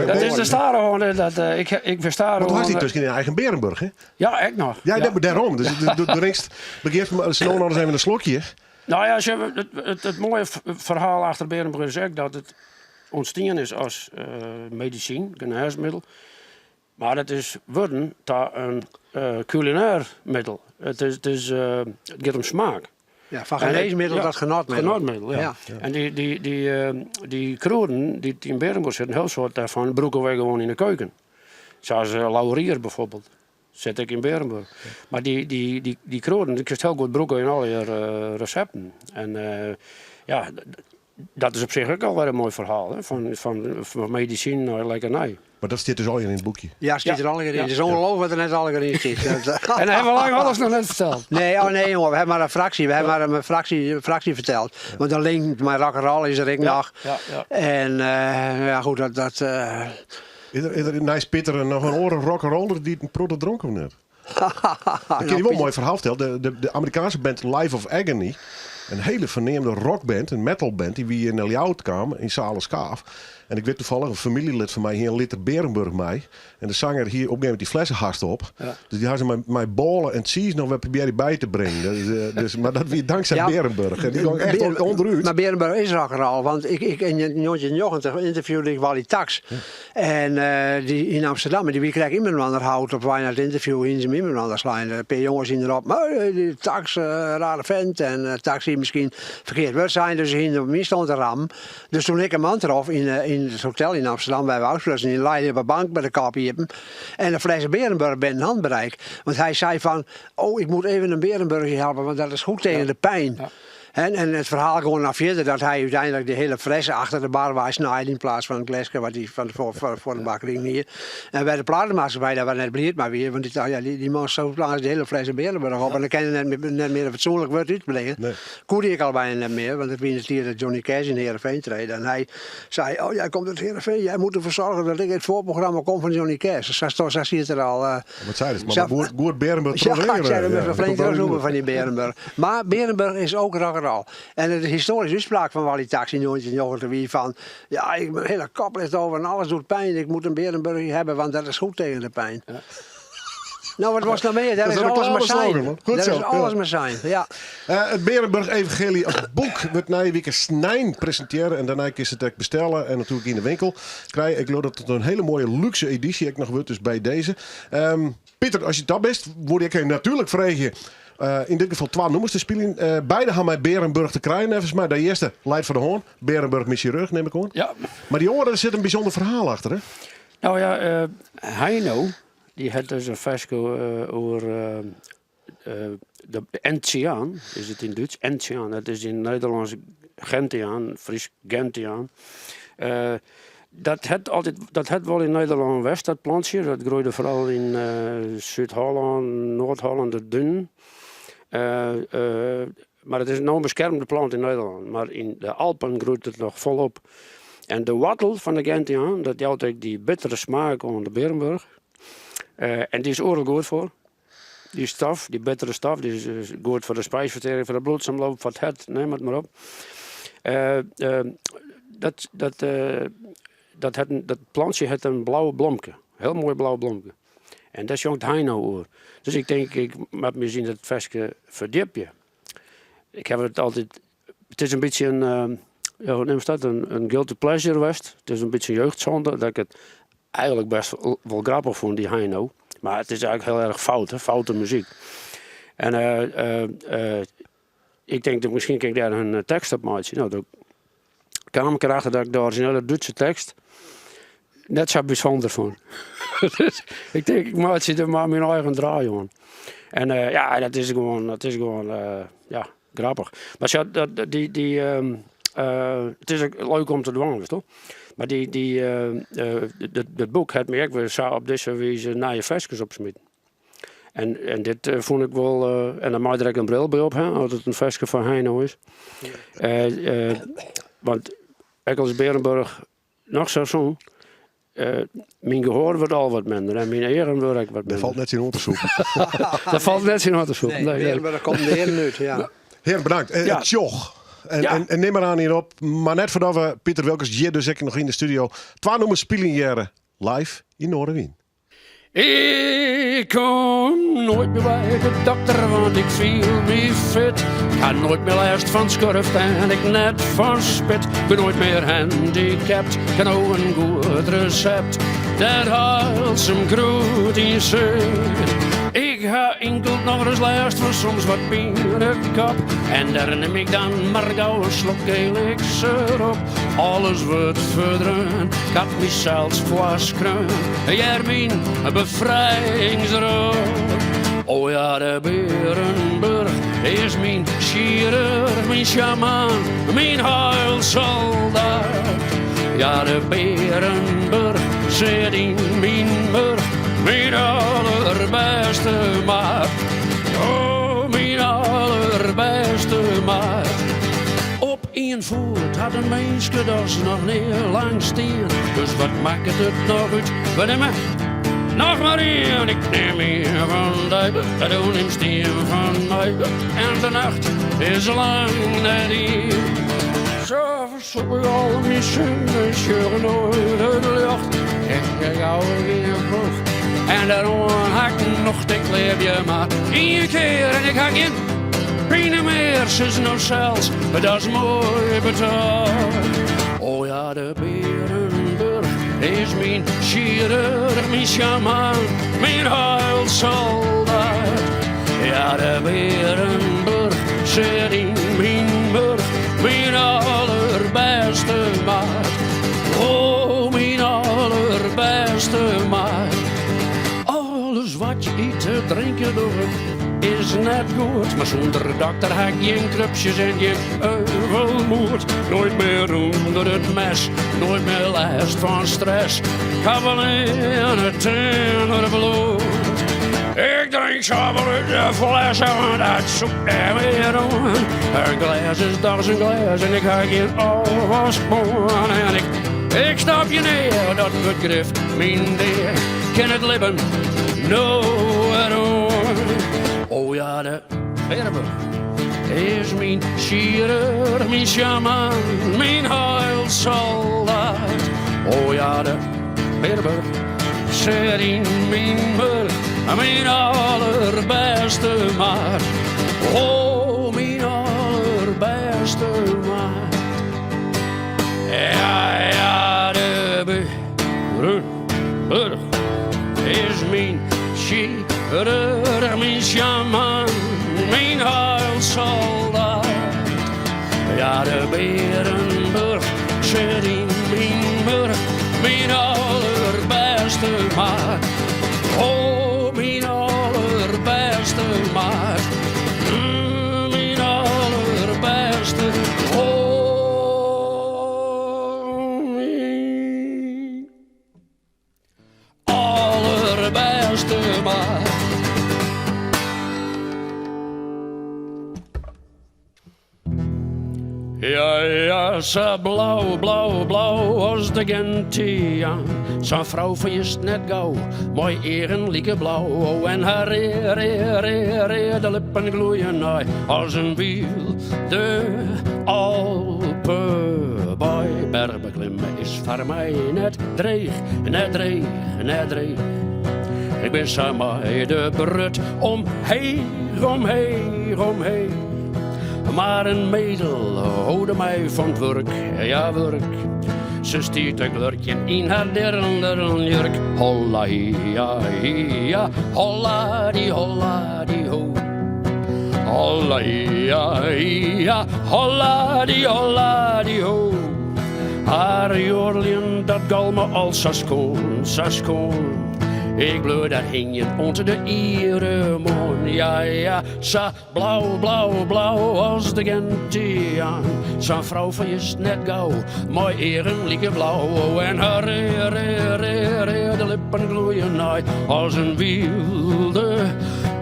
dat is de stadichoan. Dat, uh, ik, ik fersta Want do hast yntusken dyn eigen Bearenburch, hè? Ja, ek noch. Ja, ja. dêrom. Dus do drinkst, begjinst sa no en dan ris even in slokje. Nou ja, it, it, it moaie ferhaal achter Bearenburch is ek dat it ûntstien is as uh, medisyn, genêsmiddel. Mar it is wurden ta in uh, kulinair middel. It, is, it, is, uh, it giet om smaak. Ja, fan genêsmiddel ja, tot genotmiddel. Genotmiddel, ja. ja. En dy, dy, dy, uh, dy krûden dy't yn Bearenburch sitte, in hiel soad dêrfan brûke wy gewoan yn de keuken. Sa as laurier bijvoorbeeld. Sit ek yn Bearenburch. Mar dy, dy, dy, dy krûden dy kinst hiel goed brûke yn allegear resepten. En ja, dat is op sich ek alwer in moai ferhaal, hè? Fan, fan, fan medisyn nei lekkernij. Mar dat stiet dus allegear yn it boekje? Ja, stiet der allegear yn. It is ûngelooflik wat der net allegear yn stiet. En dan hawwe we lang alles noch net ferteld. Nee, oh nee jonge, we hawwe mar in fraksje, we hawwe mar in fraksje, fraksje ferteld. Want de link mei rock'n'roll is der ek noch. Ja, ja. En uh, ja, goed, dat... dat uh... Is der, is der neist Pieter noch in oare rock'n'roller dy't in protte dronk of net? Ik kin dy wol in moai ferhaal fertelle. De, de, de Amerikaanske band Life of Agony, in hiele ferneamde rockband, in metalband, dy wie yn Ljouwert kaam, yn Zalen Skaaf. En ik wit toevallig, in famyljelid fan my hie in liter Bearenburch mei. En de sanger hie op in gegeven momint dy flesse hast op. Ja. Dus dy ha se mei, mei bôle en tsiis noch wer probearre by te bringen. Dus, eh, dus, mar dat wie tanksij Ja. Bearenburch. En dy gong echt Beer- ûnderút. Mar Bearenburch is rock'n'roll, want ik, ik, yn 1990 ynterviewde ik Wally Tax. En uh, dy yn Amsterdam, en dy wie krekt yninoar houd op wei nei it ynterview, hiene se him yninoar slein. In pear jonges hiene derop, maar dy Tax, uh, rare vent. En uh, Tax hie miskien ferkeard wurd sein, dus se hiene op my stân te rammen. Dus toen ik him oantrof yn, uh, yn it hotel yn Amsterdam, wêr't we ôfsprutsen, dy lei op 'e bank mei de kop iepen. En in fles Bearenburch binnen handbereik. Want hy sei fan, oh, ik moet even in Bearenburchje helpen, want dat is goed tegen de pijn. Ja. En, en it ferhaal gie noch fierder dat hy úteinlik de hiele flesse achter de bar wei snijde yn plaats fan in gleske wat hy fan foar, foar, foar de bak krigen hie. En by de platemaatskippij dêr net bliid mei wie, want dy tocht, ja, dy, dy man soe de hiele flesse Bearenburch op en dan kin er net, mear- net mear in fatsoenlik wurd útbringe. Nee. Koe dy ek al byna net mear, want it wie yn de tiid dat Johnny Cash yn Heerenveen trede. En hy sei, oh, jij komt uit Heerenveen, jij moet ervoor zorgen dat ik in het voorprogramma kom fan Johnny Cash. Sa, sa siet er al. eh, Wat sei dat? Mar Sa- goed, goed Bearenburch ja, troch ik sei hem even flink dat komt terugzoeken van die Bearenburch. Maar Bearenburch is ook rock'n'roll. En de histoaryske útspraak fan Wally Tax yn 1990 wie fan... Ja, ik, mijn hele kop ligt over en alles doet pijn. Ik moet een Bearenburgje hebben, want dat is goed tegen de pijn. Nou, wat was nou meer? Daar Dat is is een alles maar reclame zijn. slogan, man. Goed Daar zo, is alles ja. maar zijn, ja. Eh, it Bearenburch Evangelie as boek wurdt nije wike snein presintearre. En dêrnei kinst it ek bestelle en natuerlik yn de winkel krije. Ik leau dat it in hiele moaie luxe edysje ek noch wurdt, dus by dizze. Ehm, Pieter, as je dat bist, wol ik je natuerlik freegje. eh, yn dit gefal twa nûmers te spyljen. Eh, beide ha mei Bearenburch te krijen, neffens my. De earste leit foar de hân. Bearenburch myn sjirurch, nim ik oan. Ja. Mar dy oare, dêr sit in bysûnder ferhaal achter, hè? Nou ja, eh, Heino, dy hat dus in ferske oer. De Enzian is it yn Dútsk, Enzian, dat is yn Nederlânsk Gentiaan, Frysk Gentiaan. Dat hat altyd, dat hat wol yn Nederlân west, dat plantsje. Dat groeide foaral yn Súd-Hollân, Noard-Hollân, de dunen. Mar it is no in beskermde plant yn Nederlân. Mar yn de Alpen groeit it noch folop. En de woartel fan de gentiaan, dat jout ek dy bittere smaak oan de Berenburg. En dy is oeral goed foar. Dy stof, dy bittere stof, dy is goed foar de spijsvertering, foar de bloedsomloop, foar it hert, neam it mar op. Dat, dat, dat, hat in, dat plantsje hat in blau blomke, hiel moai blau blomke. En dêr sjongt Heino oer. Dus ik tink, ik moat my ris yn dat ferske ferdjipje. Ik haw it altyd, it is in bytsje in, ja, hoe neamst dat, in guilty pleasure west. It is in bytsje in jeugdsonde dat ik it eigenlik best wol grappich fûn, dy Heino. Mar it is eigenlik hiel erch fout, hè, foute muzyk. En ik tink, miskien kin ik dêr in tekst op meitsje. No, doe kaam ik derachter dat ik de orizjinele Dútse tekst net sa bysûnder fûn. Dus ik tink, ik meitsje der mar myn eigen draai oan. En ja, dat is gewoan, dat is gewoan, ja, grappich. Mar sjoch, dat, dy, dy, it is ek leuk om te dwaan, witsto. Mar dy, dy, dat, dat boek hat my ek wer sa op dizze wize nije ferskes opsmiten. En, en dit fûn ik wol, en dan mei der ek in bril by op, hè, as it in ferske fan Heino is. Want ek al is Berenburg noch sa sûn, myn gehoar wurdt al wat minder en myn eagen wurde ek wat minder. Dêr falt net tsjin oan te sûpen. Dêr falt net tsjin oan te sûpen. Nee, Berenburg komt de earen út, ja. Hearen, bedankt. Ja. Tsjoch. En, Ja. en, en nim mar oan hierop. Mar net foardat we Piter Wilkens hjir dus ek noch yn de studio twa nûmers spyljen hearre live yn Noardewyn. Ik kom noait mear by de dokter, want ik fiel my fit. Ik ha noait mear lêst fan skurft en ek net fan spit. Bin noait mear handicapt, ken no in goed resept. Dêr't heilsum krûd yn sit. Ik ha inkeld noch ris lêst fan soms wat pinekop. En dêr nim ik dan mar gau in slok eliksir op. Alles wurdt ferdreaun, ik haw mysels foarskreaun. Hear myn befrijingsrop. O ja, de Berenburg is myn sjirurch, myn sjamaan, myn heilsoldaat. Ja, de Berenburg sit yn myn murch, myn allerbêste maat. O, myn allerbêste maat. Op ien foet hat in minske dochs noch nea lang stien. Dus wat makket it noch út? We nimme noch mar ien. Ik nim ien fan dy, do nimst ien fan my. En de nacht is lang net dien. Sa fersûp ik al myn sinnen, sjoch noait it ljocht. Ik ha gau gjin focht en dêroan ha ik nocht. Ik libje mar ien kear en ik ha gjin pine mear, sis no sels, dat is moai betocht. O ja, de Berenburg is myn sjirurch, myn sjamaan, myn heilsoldaat. Ja, de Berenburg sit yn myn murch, myn allerbêste maat. O, myn allerbêste maat. Alles wat je ite, drinke dogge is net goed. Mar sûnder dokter ha ik gjin krupsjes en gjin euvelmoed. Noait mear ûnder it mes, noait mear lêst fan stress. Ik haw allinne tinner bloed. Ik drink sa wol út de flesse, want dat sûpt net mear oan. In glês is dochs in glês en ik ha gjin ôfwaskpan. En ik, ik stopje nea, dat wurdt grif myn dea. Kin it libben no wer oan. O ja, de Berenburg is myn sjirurch, myn sjamaan, myn heilsoldaat. O ja, de Berenburg sit yn myn murch, myn allerbêste maat. O, myn allerbêste maat. Ja, ja, de Berenburg is myn sjirurch, myn sjamaan, myn heilsoldaat. Ja, de Berenburg sit yn myn murch, myn allerbêste maat. O, myn allerbêste maat. ja, sa blau, blau, blau as de gentiaan. Sa'n frou fynst net gau, mei eagen like blau. Oh, en har rea, rea, rea, reade lippen gloeien nei as in wylde Alpebei. Berchbeklimme is foar my net dreech, net dreech, net dreech. Ik bin sa mei de brut omheech, omheech, omheech. Mar in medel holde my fan 't wurk, ja wurk. Se stie te glurkjen yn har dirl-dirl-jurk. Holla hia hia, holla di holla di ho. Holla hia hia, holla di holla di ho. Har joardeljen, dat galme al sa skoan, sa skoan. Ik bleau dêr hingjen oant de iere moarn. Ja, ja, sa Blau, blau, blau as de gentiaan. Sa'n frou fynst net gau, mei eagen like blau. En har rea, rea, rea, reade lippen gloeien nei as in wylde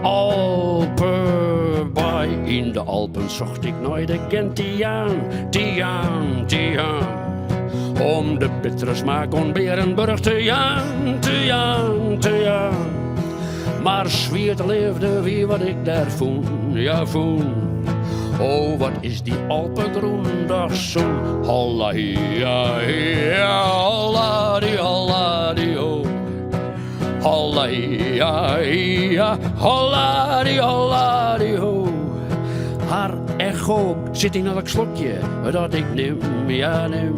Alpebaai. Yn de Alpen socht ik nei de gentiaan, tiaan, tiaan. Om de bittere smaak oan Bearenburch te jaan, te jaan, te jaan. Mar swiete leafde wie wat ik dêr fûn, ja fûn. O, wat is dy Alpegrûn dochs sûn. Holla hia hia, holla di holla di ho. Holla hia hia, holla di holla di ho. Har echo sit yn elk slokje dat ik nim, ja nim.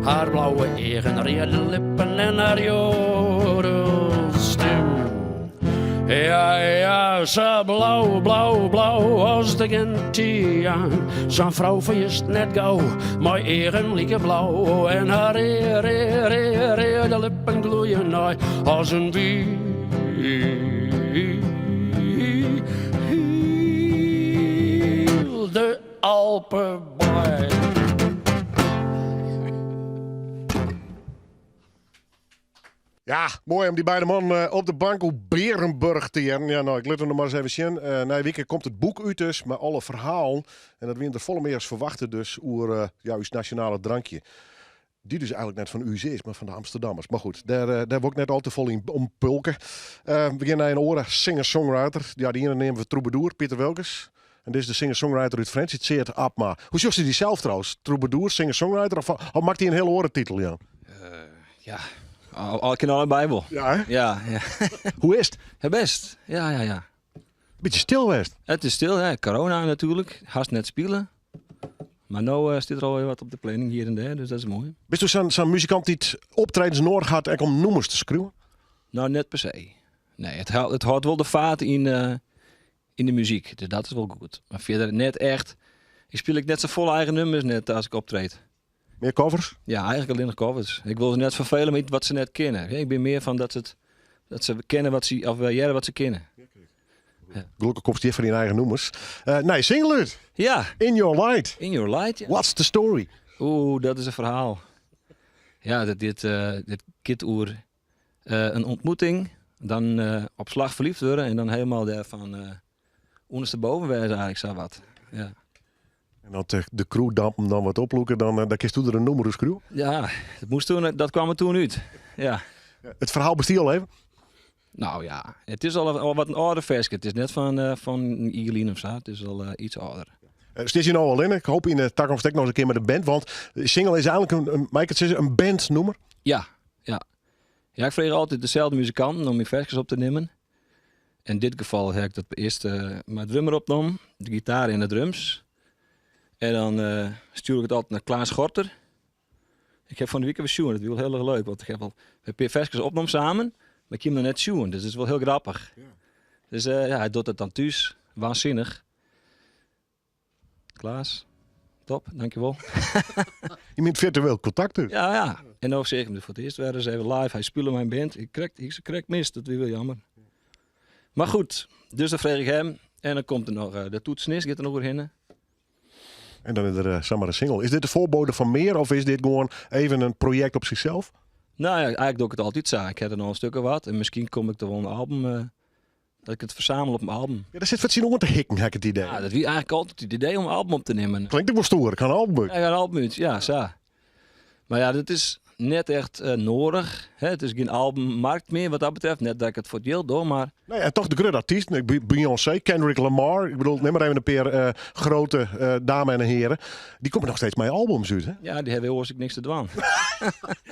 Har blauwe eagen, reade lippen en har joadelstim. Ja, ja, sa blau, blau, blau as de gentiaan. Sa'n frou fynst net gau, mei eagen like blau. En har rea, rea, rea, reade lippen gloeien nei as in wylde Alpebaai. Ja, moai om dy beide mannen op de bank oer Bearenburch te hearren. Ja, no, ik lit him noch mar ris even sjen. Nije wike komt it boek út dus, mei alle ferhalen. En dat wiene der folle mear as ferwachte dus oer ja, ús nasjonale drankje. Dy't dus eigenlik net fan ús is, mar fan de Amsterdammers. Mar goed, dêr, dêr wol ik net al te folle yn ompulke. We gean nei in oare singer-songwriter. Ja, de iene neame we troubadour, Piter Wilkens. En dit is de singer-songwriter út Frjentsjer, Tseard Abma. Hoe sjochst dy sels trouwens? Troubadour, singer-songwriter of, of makket dy in hiel oare titel, Jan? Ja, al kin allebei wol. Ja, hè? Ja. Hoe is it? Ja, bêst. Ja. Bytsje stil west. It is stil, hè. Corona natuerlik. Hast net spile. Mar no eh, stiet der alwer wat op de planning hjir en dêr, dus dat is moai. Bisto sa'n sa'n muzikant dy't optredens noadich hat ek om nûmers te skriuwen? No, net per se. Nee, it, it hâldt wol de faart yn, eh, yn de muzyk, dus dat is wol goed. Mar fierder net echt. Ik spyl ek net sa folle eigen nûmers net as ik optreed. Mear covers? Ja, eigenlik allinnich covers. Ik wol se net ferfele met wat se net kinne. Ik bin mear fan dat se, it, dat se kenne wat se, of hearre wat se kinne. Ja. Gelokkich komst hjir foar dyn eigen nûmers. Uh, nee, single út. Ja. In Your Light. In Your Light, ja. What's the story? Oeh, dat is in ferhaal. Ja, dat, dit, uh, dit giet oer uh, in ûntmoeting, dan op slach ferlyfd wurde en dan hielendal dêrfan ûndersteboven wêze eigenlik sa wat. Ja. En as de, de krûddampen dan wat oplûke, dan, eh, dan kinst do der in nûmer oer skriuwe? Ja, dat, moast toen, dat kwam er toen út. Ja. It ferhaal bestie al even? No ja, it is al, al wat in âlder ferske. It is net fan, uh, fan in jier lyn of sa. It is al uh, iets âlder. Uh, Stiest je no allinne? Ik hoopje yn de takomst ek noch ris in kear mei de band. Want de single is eigenlik in, in, mei ik it sizze, in bandnûmer? Ja, ja. Ja, ik freegje altyd deselde muzikanten om myn ferskes op te nimmen. In dit gefal ha ik dat earst uh, mei drummer opnommen, de gitaar en de drums. En dan uh, stjoer ik it altyd nei Klaas Gorter. Ik ha fan de wike wer sjoen, dat wie wol hiel erch leuk, want ik ha al in pear ferskes opnommen samen, mar ik hie him noch net sjoen, dus dat is wol hiel grappich. Ja. Dus uh, ja, hy docht it dan thús, waansinnich. Klaas, top, dankjewol. Je bent virtueel kontakt dus. Ja, ja. En no seach ik him foar it earst wer ris even live. Hy spile mei in band. Ik krekt, ik krekt mist, dat wie wol jammer. Mar goed, dus dan freegje ik him. En dan komt der noch eh, de toetsenist, giet der noch oerhinne. En dan is der eh, samar in single. Is dit de foarbode fan mear of is dit gewoan even in projekt op sichsels? No ja, eigenlik doch ik it altyd sa. Ik ha der noch in stik of wat. En miskien kom ik der wol in album eh. Dat ik it fersamel op in album. Ja, dêr sit wat tsjin oan te hikken, ha ik it idee. Ja, dat wie eigentlik altyd it idee om in album op te nimmen. Klinkt ek wol stoer, ik ha in album út. Ja, ik ha in album út, ja, sa. Mar ja, dat is net echt noadich. Hè? It is gjin albummarkt mear wat dat betreft. Net dat ik it foar it jild doch, mar... Nee, en toch de grutte artysten, Beyoncé, Kendrick Lamar. Ik bedoel, nim mar even in pear grutte dames en heren. Dy komme noch steeds mei albums út, hè? Ja, dy hawwe oars ek niks te dwaan.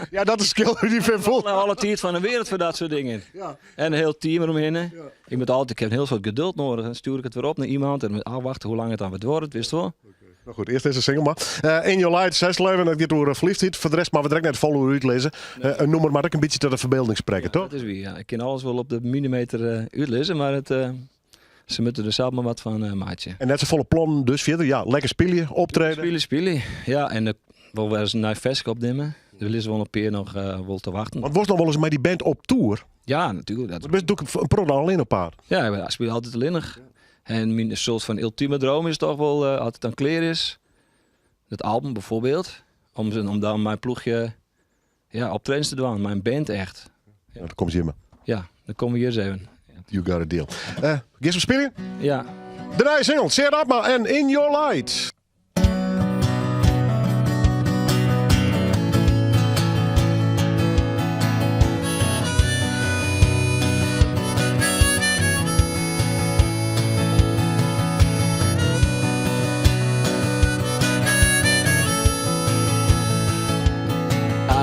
Ja, dat is skil. Dy fine fol. Alle tiid fan de wereld foar dat soart dingen. Ja. En in hiel team deromhinne. Ja. Ik moat altyd, ik ha in hiel soad geduld nedich. Dan stjoer ik it wer op nei iemand en ôfwachtsje hoe lang it dan wer duorret, witst wol. Nou goed, earst dizze single mar. In Your Light, 6 leven, it giet oer ferliefdheid. Foar de rest moatte we der ek net folle oer útlizze. In nûmer moat ek in bytsje ta de ferbylding sprekke, Ja, toch? dat is wier. Ja. Ik kin alles wol op de millimeter útlizze, mar it, se moatte der sels mar wat fan meitsje. En net safolle plannen dus fierder. Ja, lekker spylje, optrede. Spylje, spylje. Ja, en ik wol wer ris in nij ferske opnimme. Der lizze wol in pear noch wol te wachten. Want wolst noch wolris mei dy band op tour? Ja, natuerlik. Dat... Want bist natuerlik in protte allinne op paad. Ja, ik spylje altyd allinnich. En myn soart fan ultime droom is toch wol, as it dan klear is, dat album bijvoorbeeld, om dan mei in ploechje ja, optredens te dwaan, mei in band echt. Ja, dan komst hjir mar. Ja, dan komme we hjir ris even. You got a deal. Giest we spyljen? Ja. De nije single, Tsead Abma en In Your Light.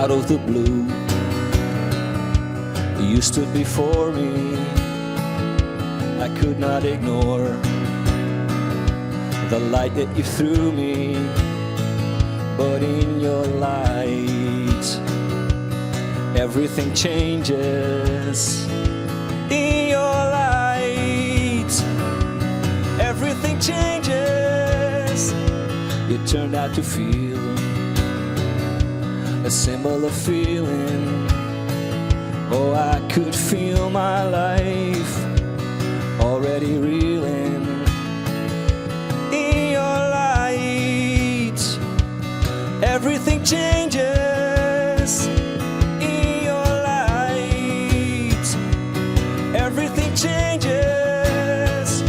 Out of the blue, you stood before me. I could not ignore the light that you threw me. But in your light, everything changes. In your light, everything changes. You turned out to feel a similar feeling. Oh, I could feel my life already reeling. In your light, everything changes. In your light, everything changes.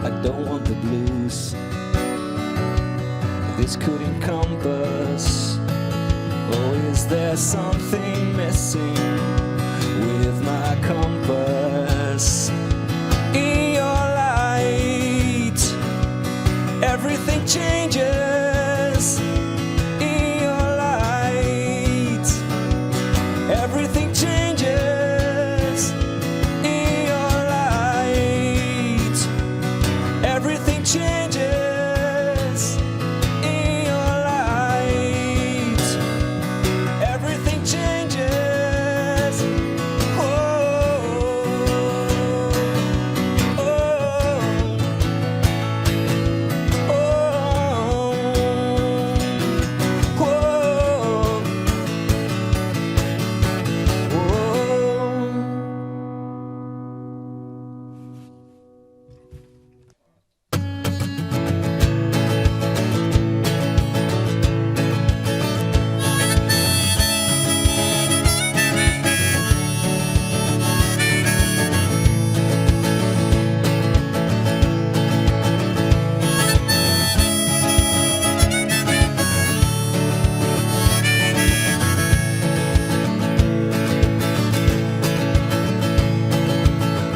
I don't want the blues this could encompass. Oh, is there something missing with my compass? In your light, everything changes. In your light, everything changes. In your light, everything changes. In your light, everything changes. Oh, oh, oh, oh, oh.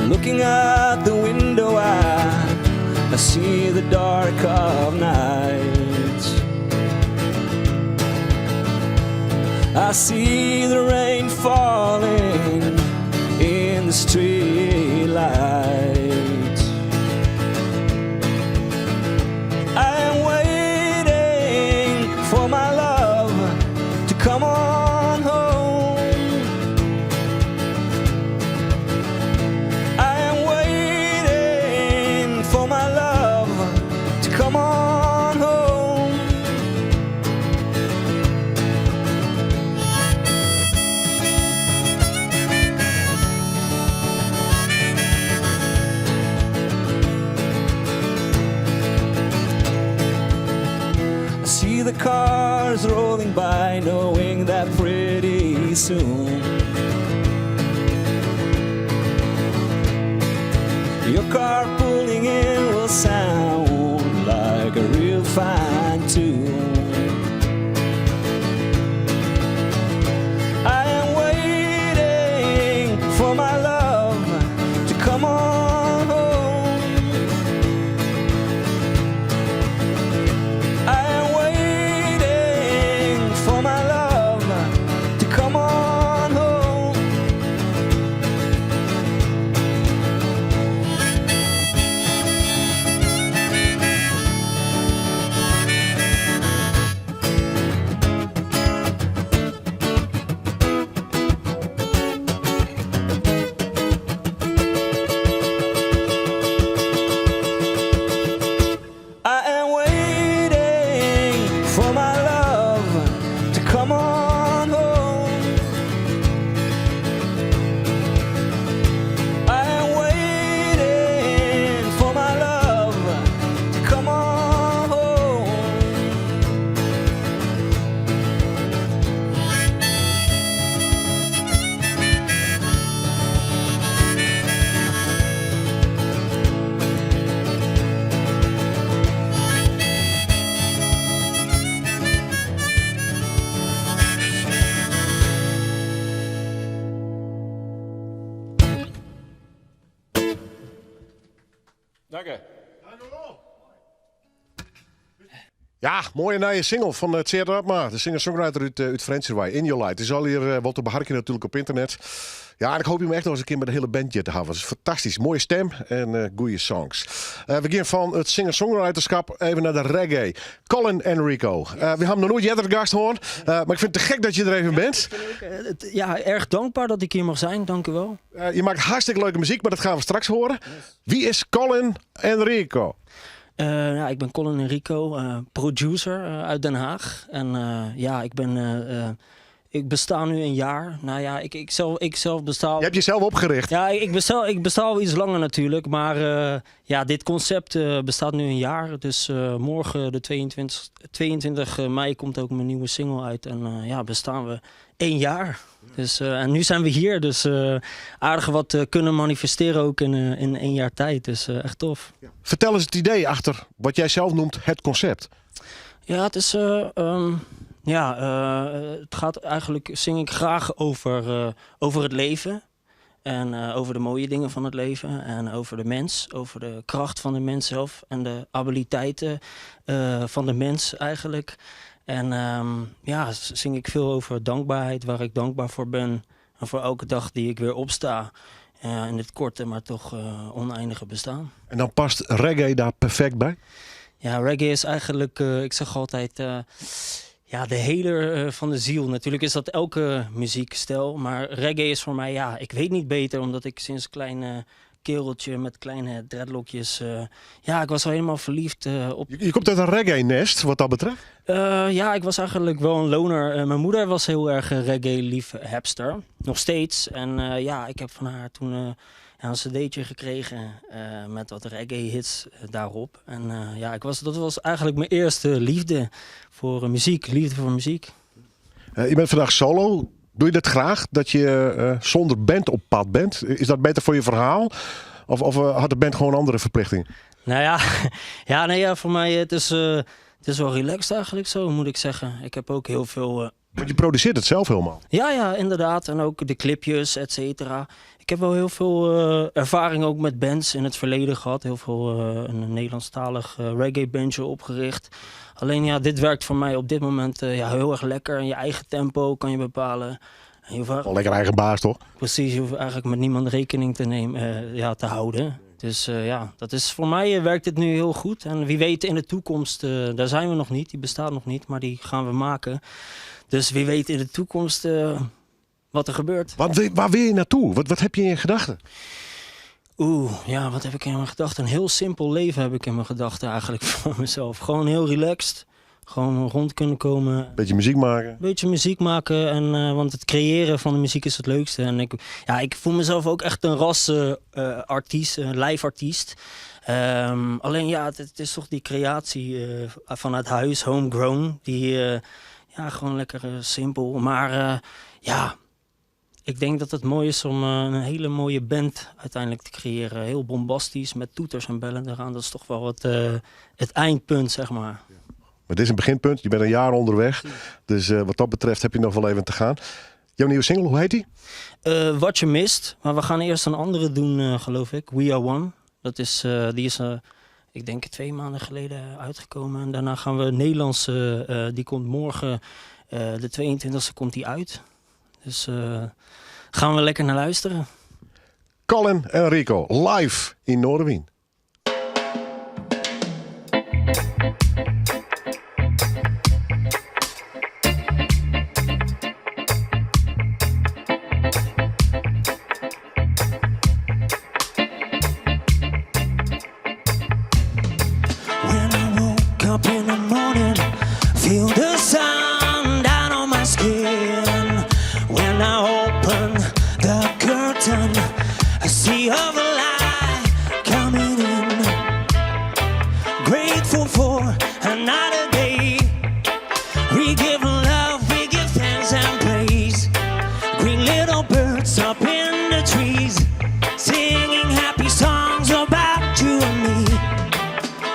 Looking out the window, I see the dark of night. I see the rain falling in the street light. I am waiting for my love to come on home. I am waiting for my love to come on home. Your car pulling in will sound like a real fine tune. I am waiting for my love to come on home. I am waiting for my love to come on home. I am waiting for my love to come on home. I am waiting for my love to come on home. Dank je. Ja, moaie nije single fan eh, Tseard Abma, de singer-songwriter út, eh, út Frjentsjer. In Your Light. It is allegear eh, wol te beharkjen natuerlik op ynternet. Ja, en ik hoopje him echt noch ris in kear mei de hiele band hjir te hawwen. It is fantastysk. Moaie stim en eh goede songs. Eh, we gean fan it singer-songwriterskap even nei de reggae. Colin Enrico. Eh, we hawwe noch noait earder gast hân, eh, mar ik fyn it te gek dat je der even bent. Ja, erg dankbaar dat ik hier mag zijn. Dank u wel. Eh, je maakt hartstikke leuke muziek, maar dat gaan we straks horen. Wie is Colin Enrico? Eh, ja, ik ben Colin Enrico, eh, producer eh, uit Den Haag. En eh, ja, ik ben, eh, eh, ik besta nu een jaar. Nou ja, ik zelf besta. Je hebt jezelf opgericht. Ja, ik besta al iets langer natuurlijk. Maar eh, ja, dit concept eh, bestaat nu een jaar. Dus eh, morgen, de 22 mei, komt ook mijn nieuwe single uit. En eh, ja, bestaan we één jaar. Dus, eh, en nu zijn we hier. Dus eh, aardig wat eh, kunnen manifesteren ook in één jaar tijd. Dus eh, echt tof. Vertel eens het idee achter wat jij zelf noemt het concept. Ja, het is. eh, ja, het gaat eigenlijk, zing ik graag over het leven. En over de mooie dingen van het leven. En over de mens. Over de kracht van de mens zelf. En de abiliteiten van de mens eigenlijk. En ja, zing ik veel over dankbaarheid, waar ik dankbaar voor ben. En voor elke dag die ik weer opsta. In dit korte, maar toch oneindige bestaan. En dan past reggae daar perfect bij. Ja, reggae is eigenlijk, ik zeg altijd, ja, de heler van de ziel. Natuurlijk is dat elke muziekstijl, maar reggae is voor mij, ja, ik weet niet beter, omdat ik sinds klein kereltje met kleine dreadlockjes, ja, ik was al helemaal verliefd op. Je komt uit een reggae-nest, wat dat betreft. Ja, ik was eigenlijk wel een loner. Mijn moeder was heel erg reggae-liefhebster, nog steeds. En ja, ik heb van haar toen ja, een cd'tje gekregen met wat reggae-hits daarop. En ja, dat was eigenlijk mijn eerste liefde voor muziek, liefde voor muziek. Je bent vandaag solo. Doe je dat graag, dat je zonder band op pad bent? Is dat beter voor je verhaal? Of had de band gewoon andere verplichtingen? Nou ja, ja, nee, ja, voor mij het is wel relaxed eigenlijk zo, moet ik zeggen. Ik heb ook heel veel... Want je produceert het zelf helemaal. Ja, inderdaad. En ook de clipjes, et cetera. Ik heb wel heel veel ervaring ook met bands in het verleden gehad. Heel veel een Nederlandstalig reggae bandje opgericht. Alleen ja, dit werkt voor mij op dit moment ja, heel erg lekker. En je eigen tempo kan je bepalen. En je hoeft Wel lekker eigen baas, toch? Precies, je hoeft eigenlijk met niemand rekening te nemen, ja, te houden. Dus ja, dat is, voor mij werkt het nu heel goed. En wie weet in de toekomst, daar zijn we nog niet, die bestaat nog niet, maar die gaan we maken. Dus wie weet in de toekomst wat er gebeurt. Waar wil je naartoe? Wat heb je in je gedachten? Oeh, ja, wat heb ik in mijn gedachten? Een heel simpel leven heb ik in mijn gedachten eigenlijk voor mezelf. Gewoon heel relaxed. Gewoon rond kunnen komen. Beetje muziek maken. Beetje muziek maken, en, want het creëren van de muziek is het leukste. En ik, ja, ik voel mezelf ook echt een ras artiest, een live artiest. Alleen ja, het is toch die creatie vanuit huis, homegrown. Die, ja, gewoon lekker simpel. Maar ja, Ik denk dat het mooi is om een hele mooie band uiteindelijk te creëren. Heel bombastisch, met toeters en bellen eraan. Dat is toch wel het, het eindpunt, zeg maar. Ja. Maar dit is een beginpunt. Je bent een jaar onderweg. Dus wat dat betreft heb je nog wel even te gaan. Jouw nieuwe single, hoe heet die? Wat je mist. Maar we gaan eerst een andere doen, geloof ik. We Are One. Dat is, die is, ik denk, 2 maanden geleden uitgekomen. En daarna gaan we Nederlandse, die komt morgen, de 22e komt die uit. Dus gaan we lekker naar luisteren. Colin en Rico, live in Noardewyn. When I woke up in the morning, feel the sun down on my skin. When I open the curtain, a sea of light coming in. Grateful for another day. We give love, we give thanks and praise. Green little birds up in the trees, singing happy songs about you and me.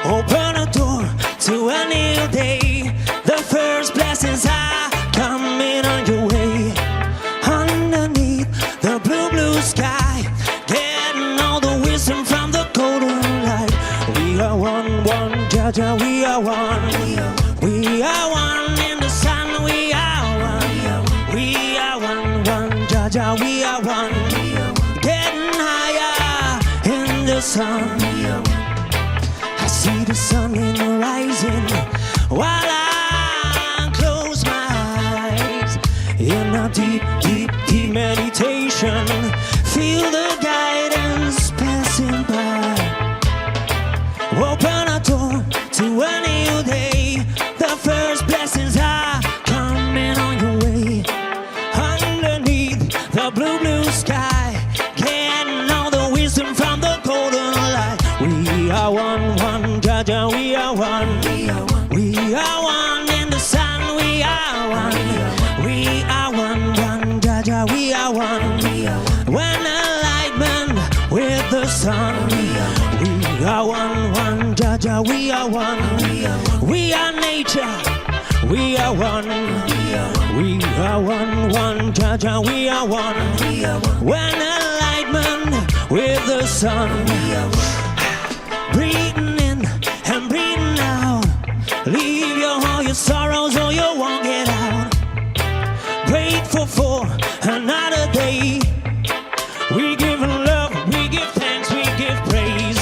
Open a door to a new day. The first blessings are coming on your way. Underneath the blue, blue sky, getting all the wisdom from the golden light. We are one, one, Jah Jah, we are one. We are one in the sun, we are one. We are one, one, Jah Jah, we are one. Getting higher in the sun. I see the sun in the rising while I close my eyes in a deep, deep, deep meditation. Feel the guidance passing by. Open a door to a new day. The first blessings are coming on your way. Underneath the blue, blue sky, getting all the wisdom from the golden light. We are one, one, Jah Jah, we are one. We are one in the sun, we are one. We are one, one, Jah Jah, we are one. When alignment with the sun. We are one, one, Jah Jah, we are one. We are nature, we are one. We are one, one, Jah Jah, we are one. When alignment with the sun. Breathing in and breathing out. Leave your all your sorrows or you won't get out. Grateful for another day. We give love, we give thanks, we give praise.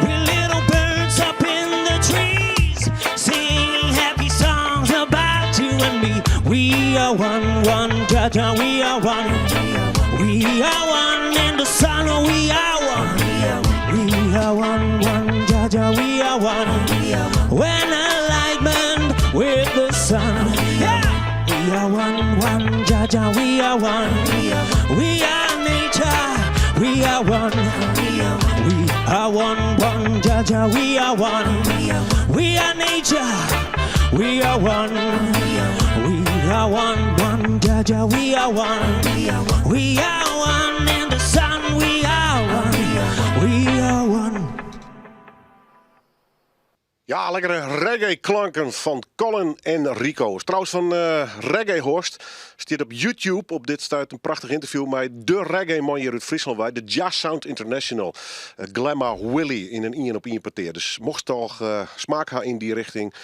We're little birds up in the trees, singing happy songs about you and me. We are one, one, Jah Jah, we are one. We are one in the sun, we are one. We are one, one, Jah Jah, we are one. When alignment with the sun. Yeah. We are one, one, Jah Jah, we are one. We are nature, we are one. We are one, one, Jah Jah, we are one. We are nature, we are one. We are one, one, Jah Jah, we are one. We are one in the sun, we are one. We are one. Ja, lekkere reggae-klanken van Colin en Rico. Trouwens, van Reggae Horst staat op YouTube op dit stuit een prachtig interview met de reggae-man hier uit Friesland, de Jazz Sound International. Glamour Willy in een ien op ien petear. Dus mocht toch smaak hebben in die richting,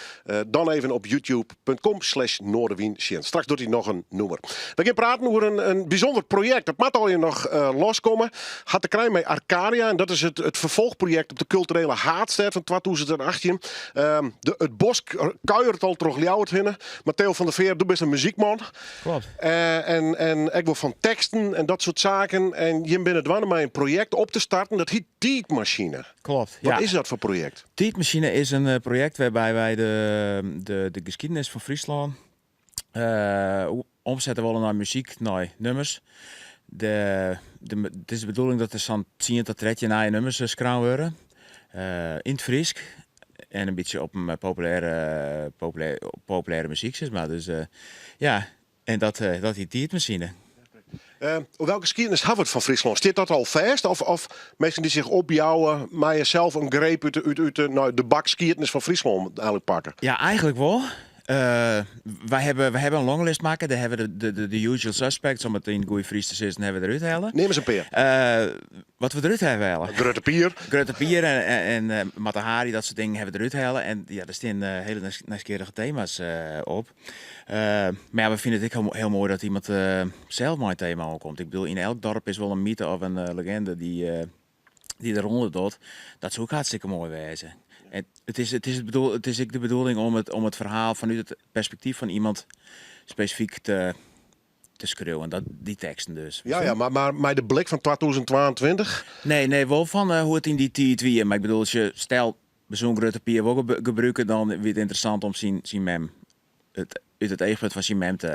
dan even op youtube.com/slash Noardewyn sjen. Straks doet hij nog een nûmer. We gaan praten over een bijzonder project. Dat moet al je nog loskomen. Hat te krijen met Arcadia. En dat is het vervolgproject op de culturele haadstêd van 2018. Het bos kuiert al troch Ljouwert hinne. Matteo van der Veer, do bist in muzykman. Klopt. En ik wil van teksten en dat soort zaken. En je bent het mei in project op te starten. Dat heet Tiidmasine. Klopt. Wat ja. is dat voor project? Tiidmasine is een project wêrby't wy de skiednis fan Fryslân omsette wolle nei muzyk, nei nûmers. It is de bedoeling dat der sa'n 10 tot 13 nije nûmers skreaun wurde. Yn it Frysk. En in bytsje op in populêre muzyk, sis mar. Dus ja, en dat hjit Tiidmasine. Oer welke skiednis hawwe we it fan Fryslân? Stiet dat al fêst? Of, of minsken dy't sich opjouwe, meie sels in greep út de, út, út de, nou, de bak skiednis fan Fryslân eigenlik pakke? Ja, eigenlik wol. Wy hawwe, wy hawwe in longlist makke. Dêr hawwe we de, de, de usual suspects, om it yn goede Frysk te sizzen, hawwe we derút helle. Neam ris in pear. Wat we derút hawwe helle? Grutte Pier. Grutte Pier en, en, en Mata Hari, dat soart dingen hawwe we derút helle. En ja, der stean hiele nijsgjirrige tema's op. Mar ja, we fine it ek hiel, hiel moai dat iemand sels mei in tema oankomt. Ik bedoel, yn elk doarp is wol in myte of in legende dy't, dy't de ronde docht. Dat soe ek hartstikke moai wêze. En it is, it is, it bedoel, it is ek de bedoeling om it ferhaal fanút it perspektyf fan iemand spesifyk te, te skriuwen. Dat, dy teksten dus. Ja, ja, mar mei de blik fan 2022? Nee, nee, wol fan hoe't it yn dy tiid wie. Mar ik bedoel, as je, stel, we soene Grutte Pier wol gebrûke, dan wie it ynteressant om syn, syn mem, it, út it eachpunt fan syn mem te,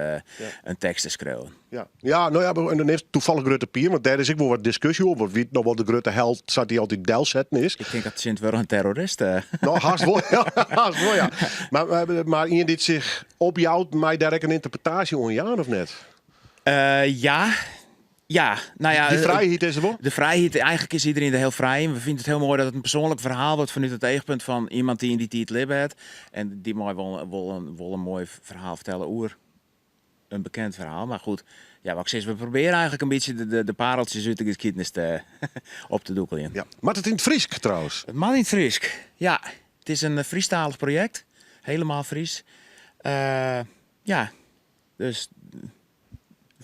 in tekst te skriuwen. Ja, ja, no ja, en dan neamst toevallig Grutte Pier, want dêr is ek wol wat diskusje oer, want wie it noch wol de grutte held sa't dy altyd delsetten is? Ik tink dat tsjintwurdich in terrorist. No, hast wol, ja, hast wol, ja. Mar ien dy't sich opjout, mei dêr ek in ynterpretaasje oan jaan of net? Ja. Ja, nou ja, Dy frijheid is der wol? De frijheid, eigenlik is iderien der hiel frij yn. We fine it hiel moai dat it in persoanlik ferhaal wurdt fanút it eachpunt fan iemand dy't yn dy tiid libbe hat. En dy mei wol, wol, in, wol in moai ferhaal fertelle oer in bekend ferhaal. Mar goed, ja, wat ik sis, we probearje eigenlik in bytsje de, de, de pareltsjes út de geskiednis te, op te dûkeljen. Ja. Moat it yn it Frysk trouwens? It moat yn it Frysk, ja. It is in Frysktalich projekt, helemaal Frysk. Ja, dus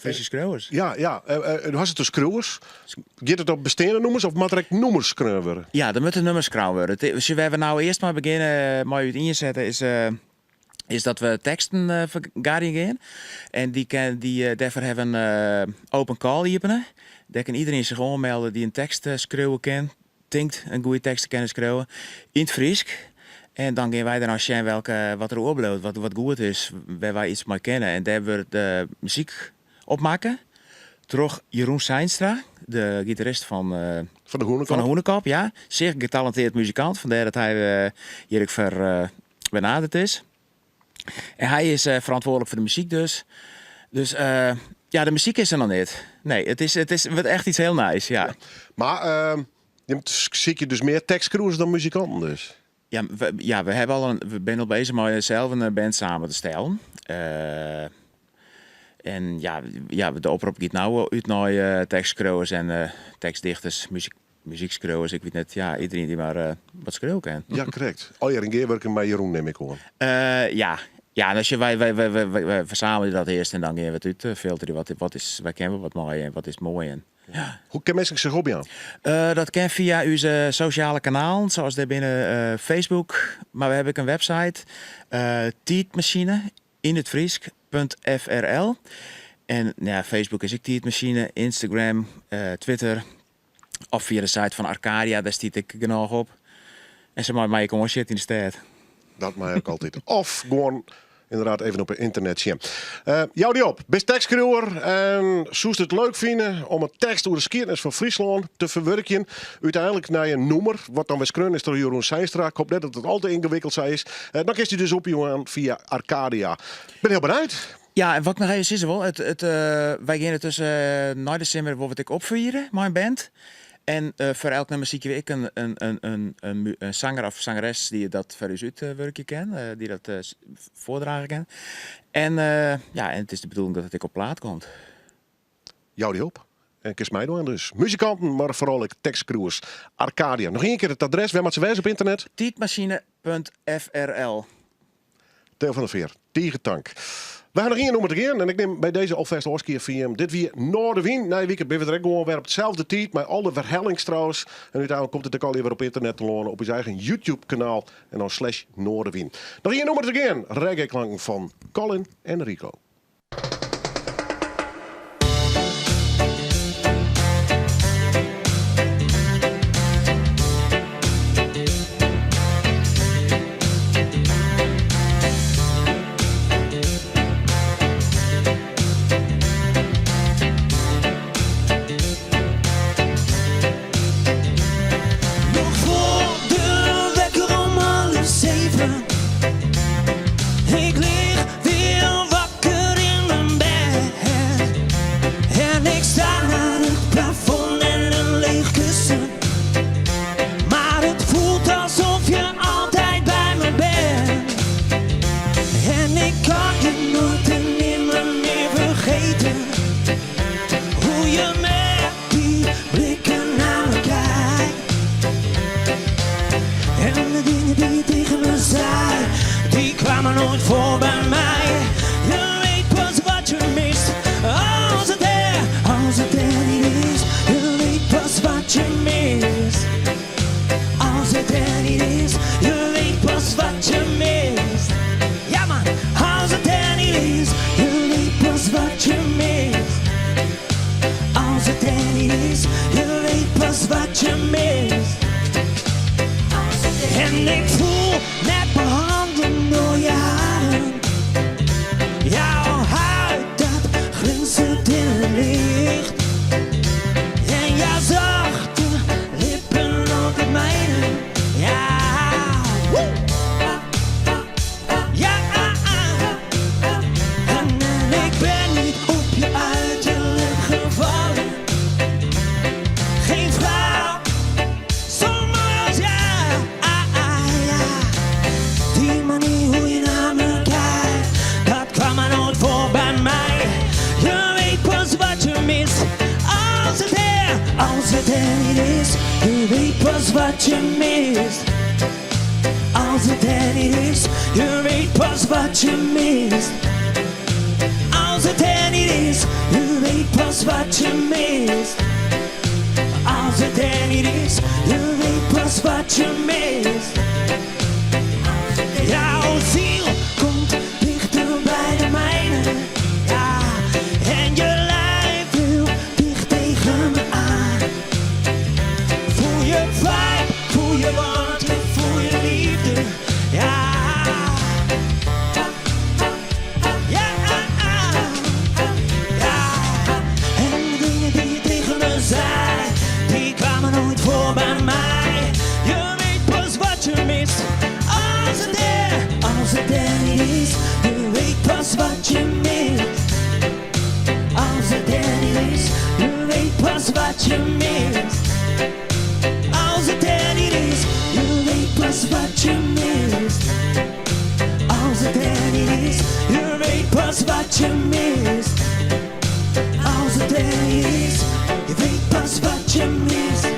Fryske skriuwers. Ja, ja. Do hast it oer skriuwers. Giet it op besteande nûmers of moat der ek nûmers skreaun wurde? Ja, der moatte nûmers skreaun wurde. Wêr't we no earst mei begjinne, mei útiensette, is, is dat we teksten fergarjen gean. En dy kin, dy, dêrfoar hawwe we in open call iepene. Dêr kin iderien sich oanmelde dy't in tekst skriuwe kin, tinkt in goede tekst te kinnen skriuwe, yn it Frysk. En dan gean wy der nei sjen welke, wat der oerbliuwt, wat, wat goed is, wêr't wy iets mei kinne. En dêr wurdt de muzyk op makke troch Jeroen Seinstra, de gitarist fan, Fan de Hûnekop. Fan de Hûnekop, ja. Zeer getalenteerd muzikant, fandêr dat hy hjir ek foar benaderd is. En hy is ferantwurdlik foar de muzyk dus. Dus ja, de muzyk is der noch net. Nee, it is, it is, wurdt echt iets hiel nijs, ja. Ja. Mar jim sykje dus mear tekstskriuwers dan muzikanten dus? Ja, we, ja, we hawwe al in, we binne al bezich mei sels in band samen te stellen. En ja, ja, de oprop giet no út nei tekstskriuwers en tekstdichters, muzyk, muzykskriuwers, ik wit net, ja, iderien dy't mar wat skriuwe kin. Ja, krekt. Allegear yn gearwurking mei Jeroen, nim ik oan. Ja. Ja, en as je, wy, wy, wy, wy, wy fersamelje dat earst en dan gean we it útfilterje. Wat, wat is, wêr kinne we wat mei en wat is moai. En, ja. Hoe kin minsken sich opjaan? Dat kin fia ús sosjale kanalen, sa as dêr binne Facebook, mar we hawwe ek in website, Tiidmasine yn it Frysk punt frl. En nou ja, Facebook is ek Tiidmasine, Instagram, Twitter. Of fia de site fan Arcadia, dêr stiet ek genôch op. En se mei my ek oansjitte yn de stêd. Dat mei ek altyd. Of gewoan ynderdaad even op it ynternet sjen. Jou dy op. Bist tekstskriuwer en soest it leuk fine om in tekst oer de skiednis fan Fryslân te ferwurkjen. Úteinlik nei in nûmer, wat dan wer skreaun is troch Jeroen Seinstra. Ik hoop net dat it al te yngewikkeld sa is. Dan kinst dy dus opjaan fia Arcadia. Bin hiel benijd. Ja, en wat ik noch even sizze wol, it, it, wy geane it dus nei de simmer wol we it ek opfiere mei in band. En foar elk nûmer sykje we ek in, in, in, in, in, in sanger of sangeres dy't dat foar ús útwurkje kin, dy't dat foardrage kin. En ja, en it is de bedoeling dat it ek op plaat komt. Jou dy op en kinst meidwaan dus. Muzikanten, mar foaral ek tekstskriuwers. Arcadia. Noch ien kear it adres, wêr moat se wêze op ynternet? Tiidmasine.frl. Theo van der Veer, tige tank. We ha noch ien nûmer te gean en ik nim by dizze alfêst ôfskie fan jim. Dit wie Noardewyn. Nije wike binne we der ek gewoan wer op itselde tiid, mei al de werhellings trouwens. En úteinlik komt it ek allegear wer op ynternet te lânen op ús eigen YouTube kanaal en dan slash Noardewyn. Noch ien nûmer te gean, reggae-klanken fan Colin en Rico. Noch foar de wekker om half zeven. Ik lig weer wakker. Als het er niet is, je weet pas wat je mist. En ik voel met mijn handen door je haren. Jouw huid dat glinstert in het licht. En jouw zachte lippen op het mijne. Ja, woe. Ja, en ik ben niet op je uiterlijk gevallen. Geen vrouw zo mooi als jij. Ja. Die manier hoe je naar me kijkt, dat kwam maar nooit voor bij mij. Je weet pas wat je mist als het er niet is. Je weet pas wat je mist. Als het er niet is, je weet pas wat je mist. Als het er niet is, je weet pas wat je mist. Als het er niet is, je weet pas wat je mist. Jouw ziel komt dichter bij de mijne. Ja, en je lijf heel dicht tegen me aan. Voel je vibe, voel je warmte, voel je liefde. Ja. Ja, ja. En de dingen die je tegen me zei, die kwamen nooit voor bij mij. Je weet pas wat je mist, als het er niet is. Je weet pas wat je mist. Als het er niet is, je weet pas wat je mist. Als het er niet is, je weet pas wat je mist. Als het er niet is, je weet pas wat je mist. Als het er niet is, je weet pas wat je mist.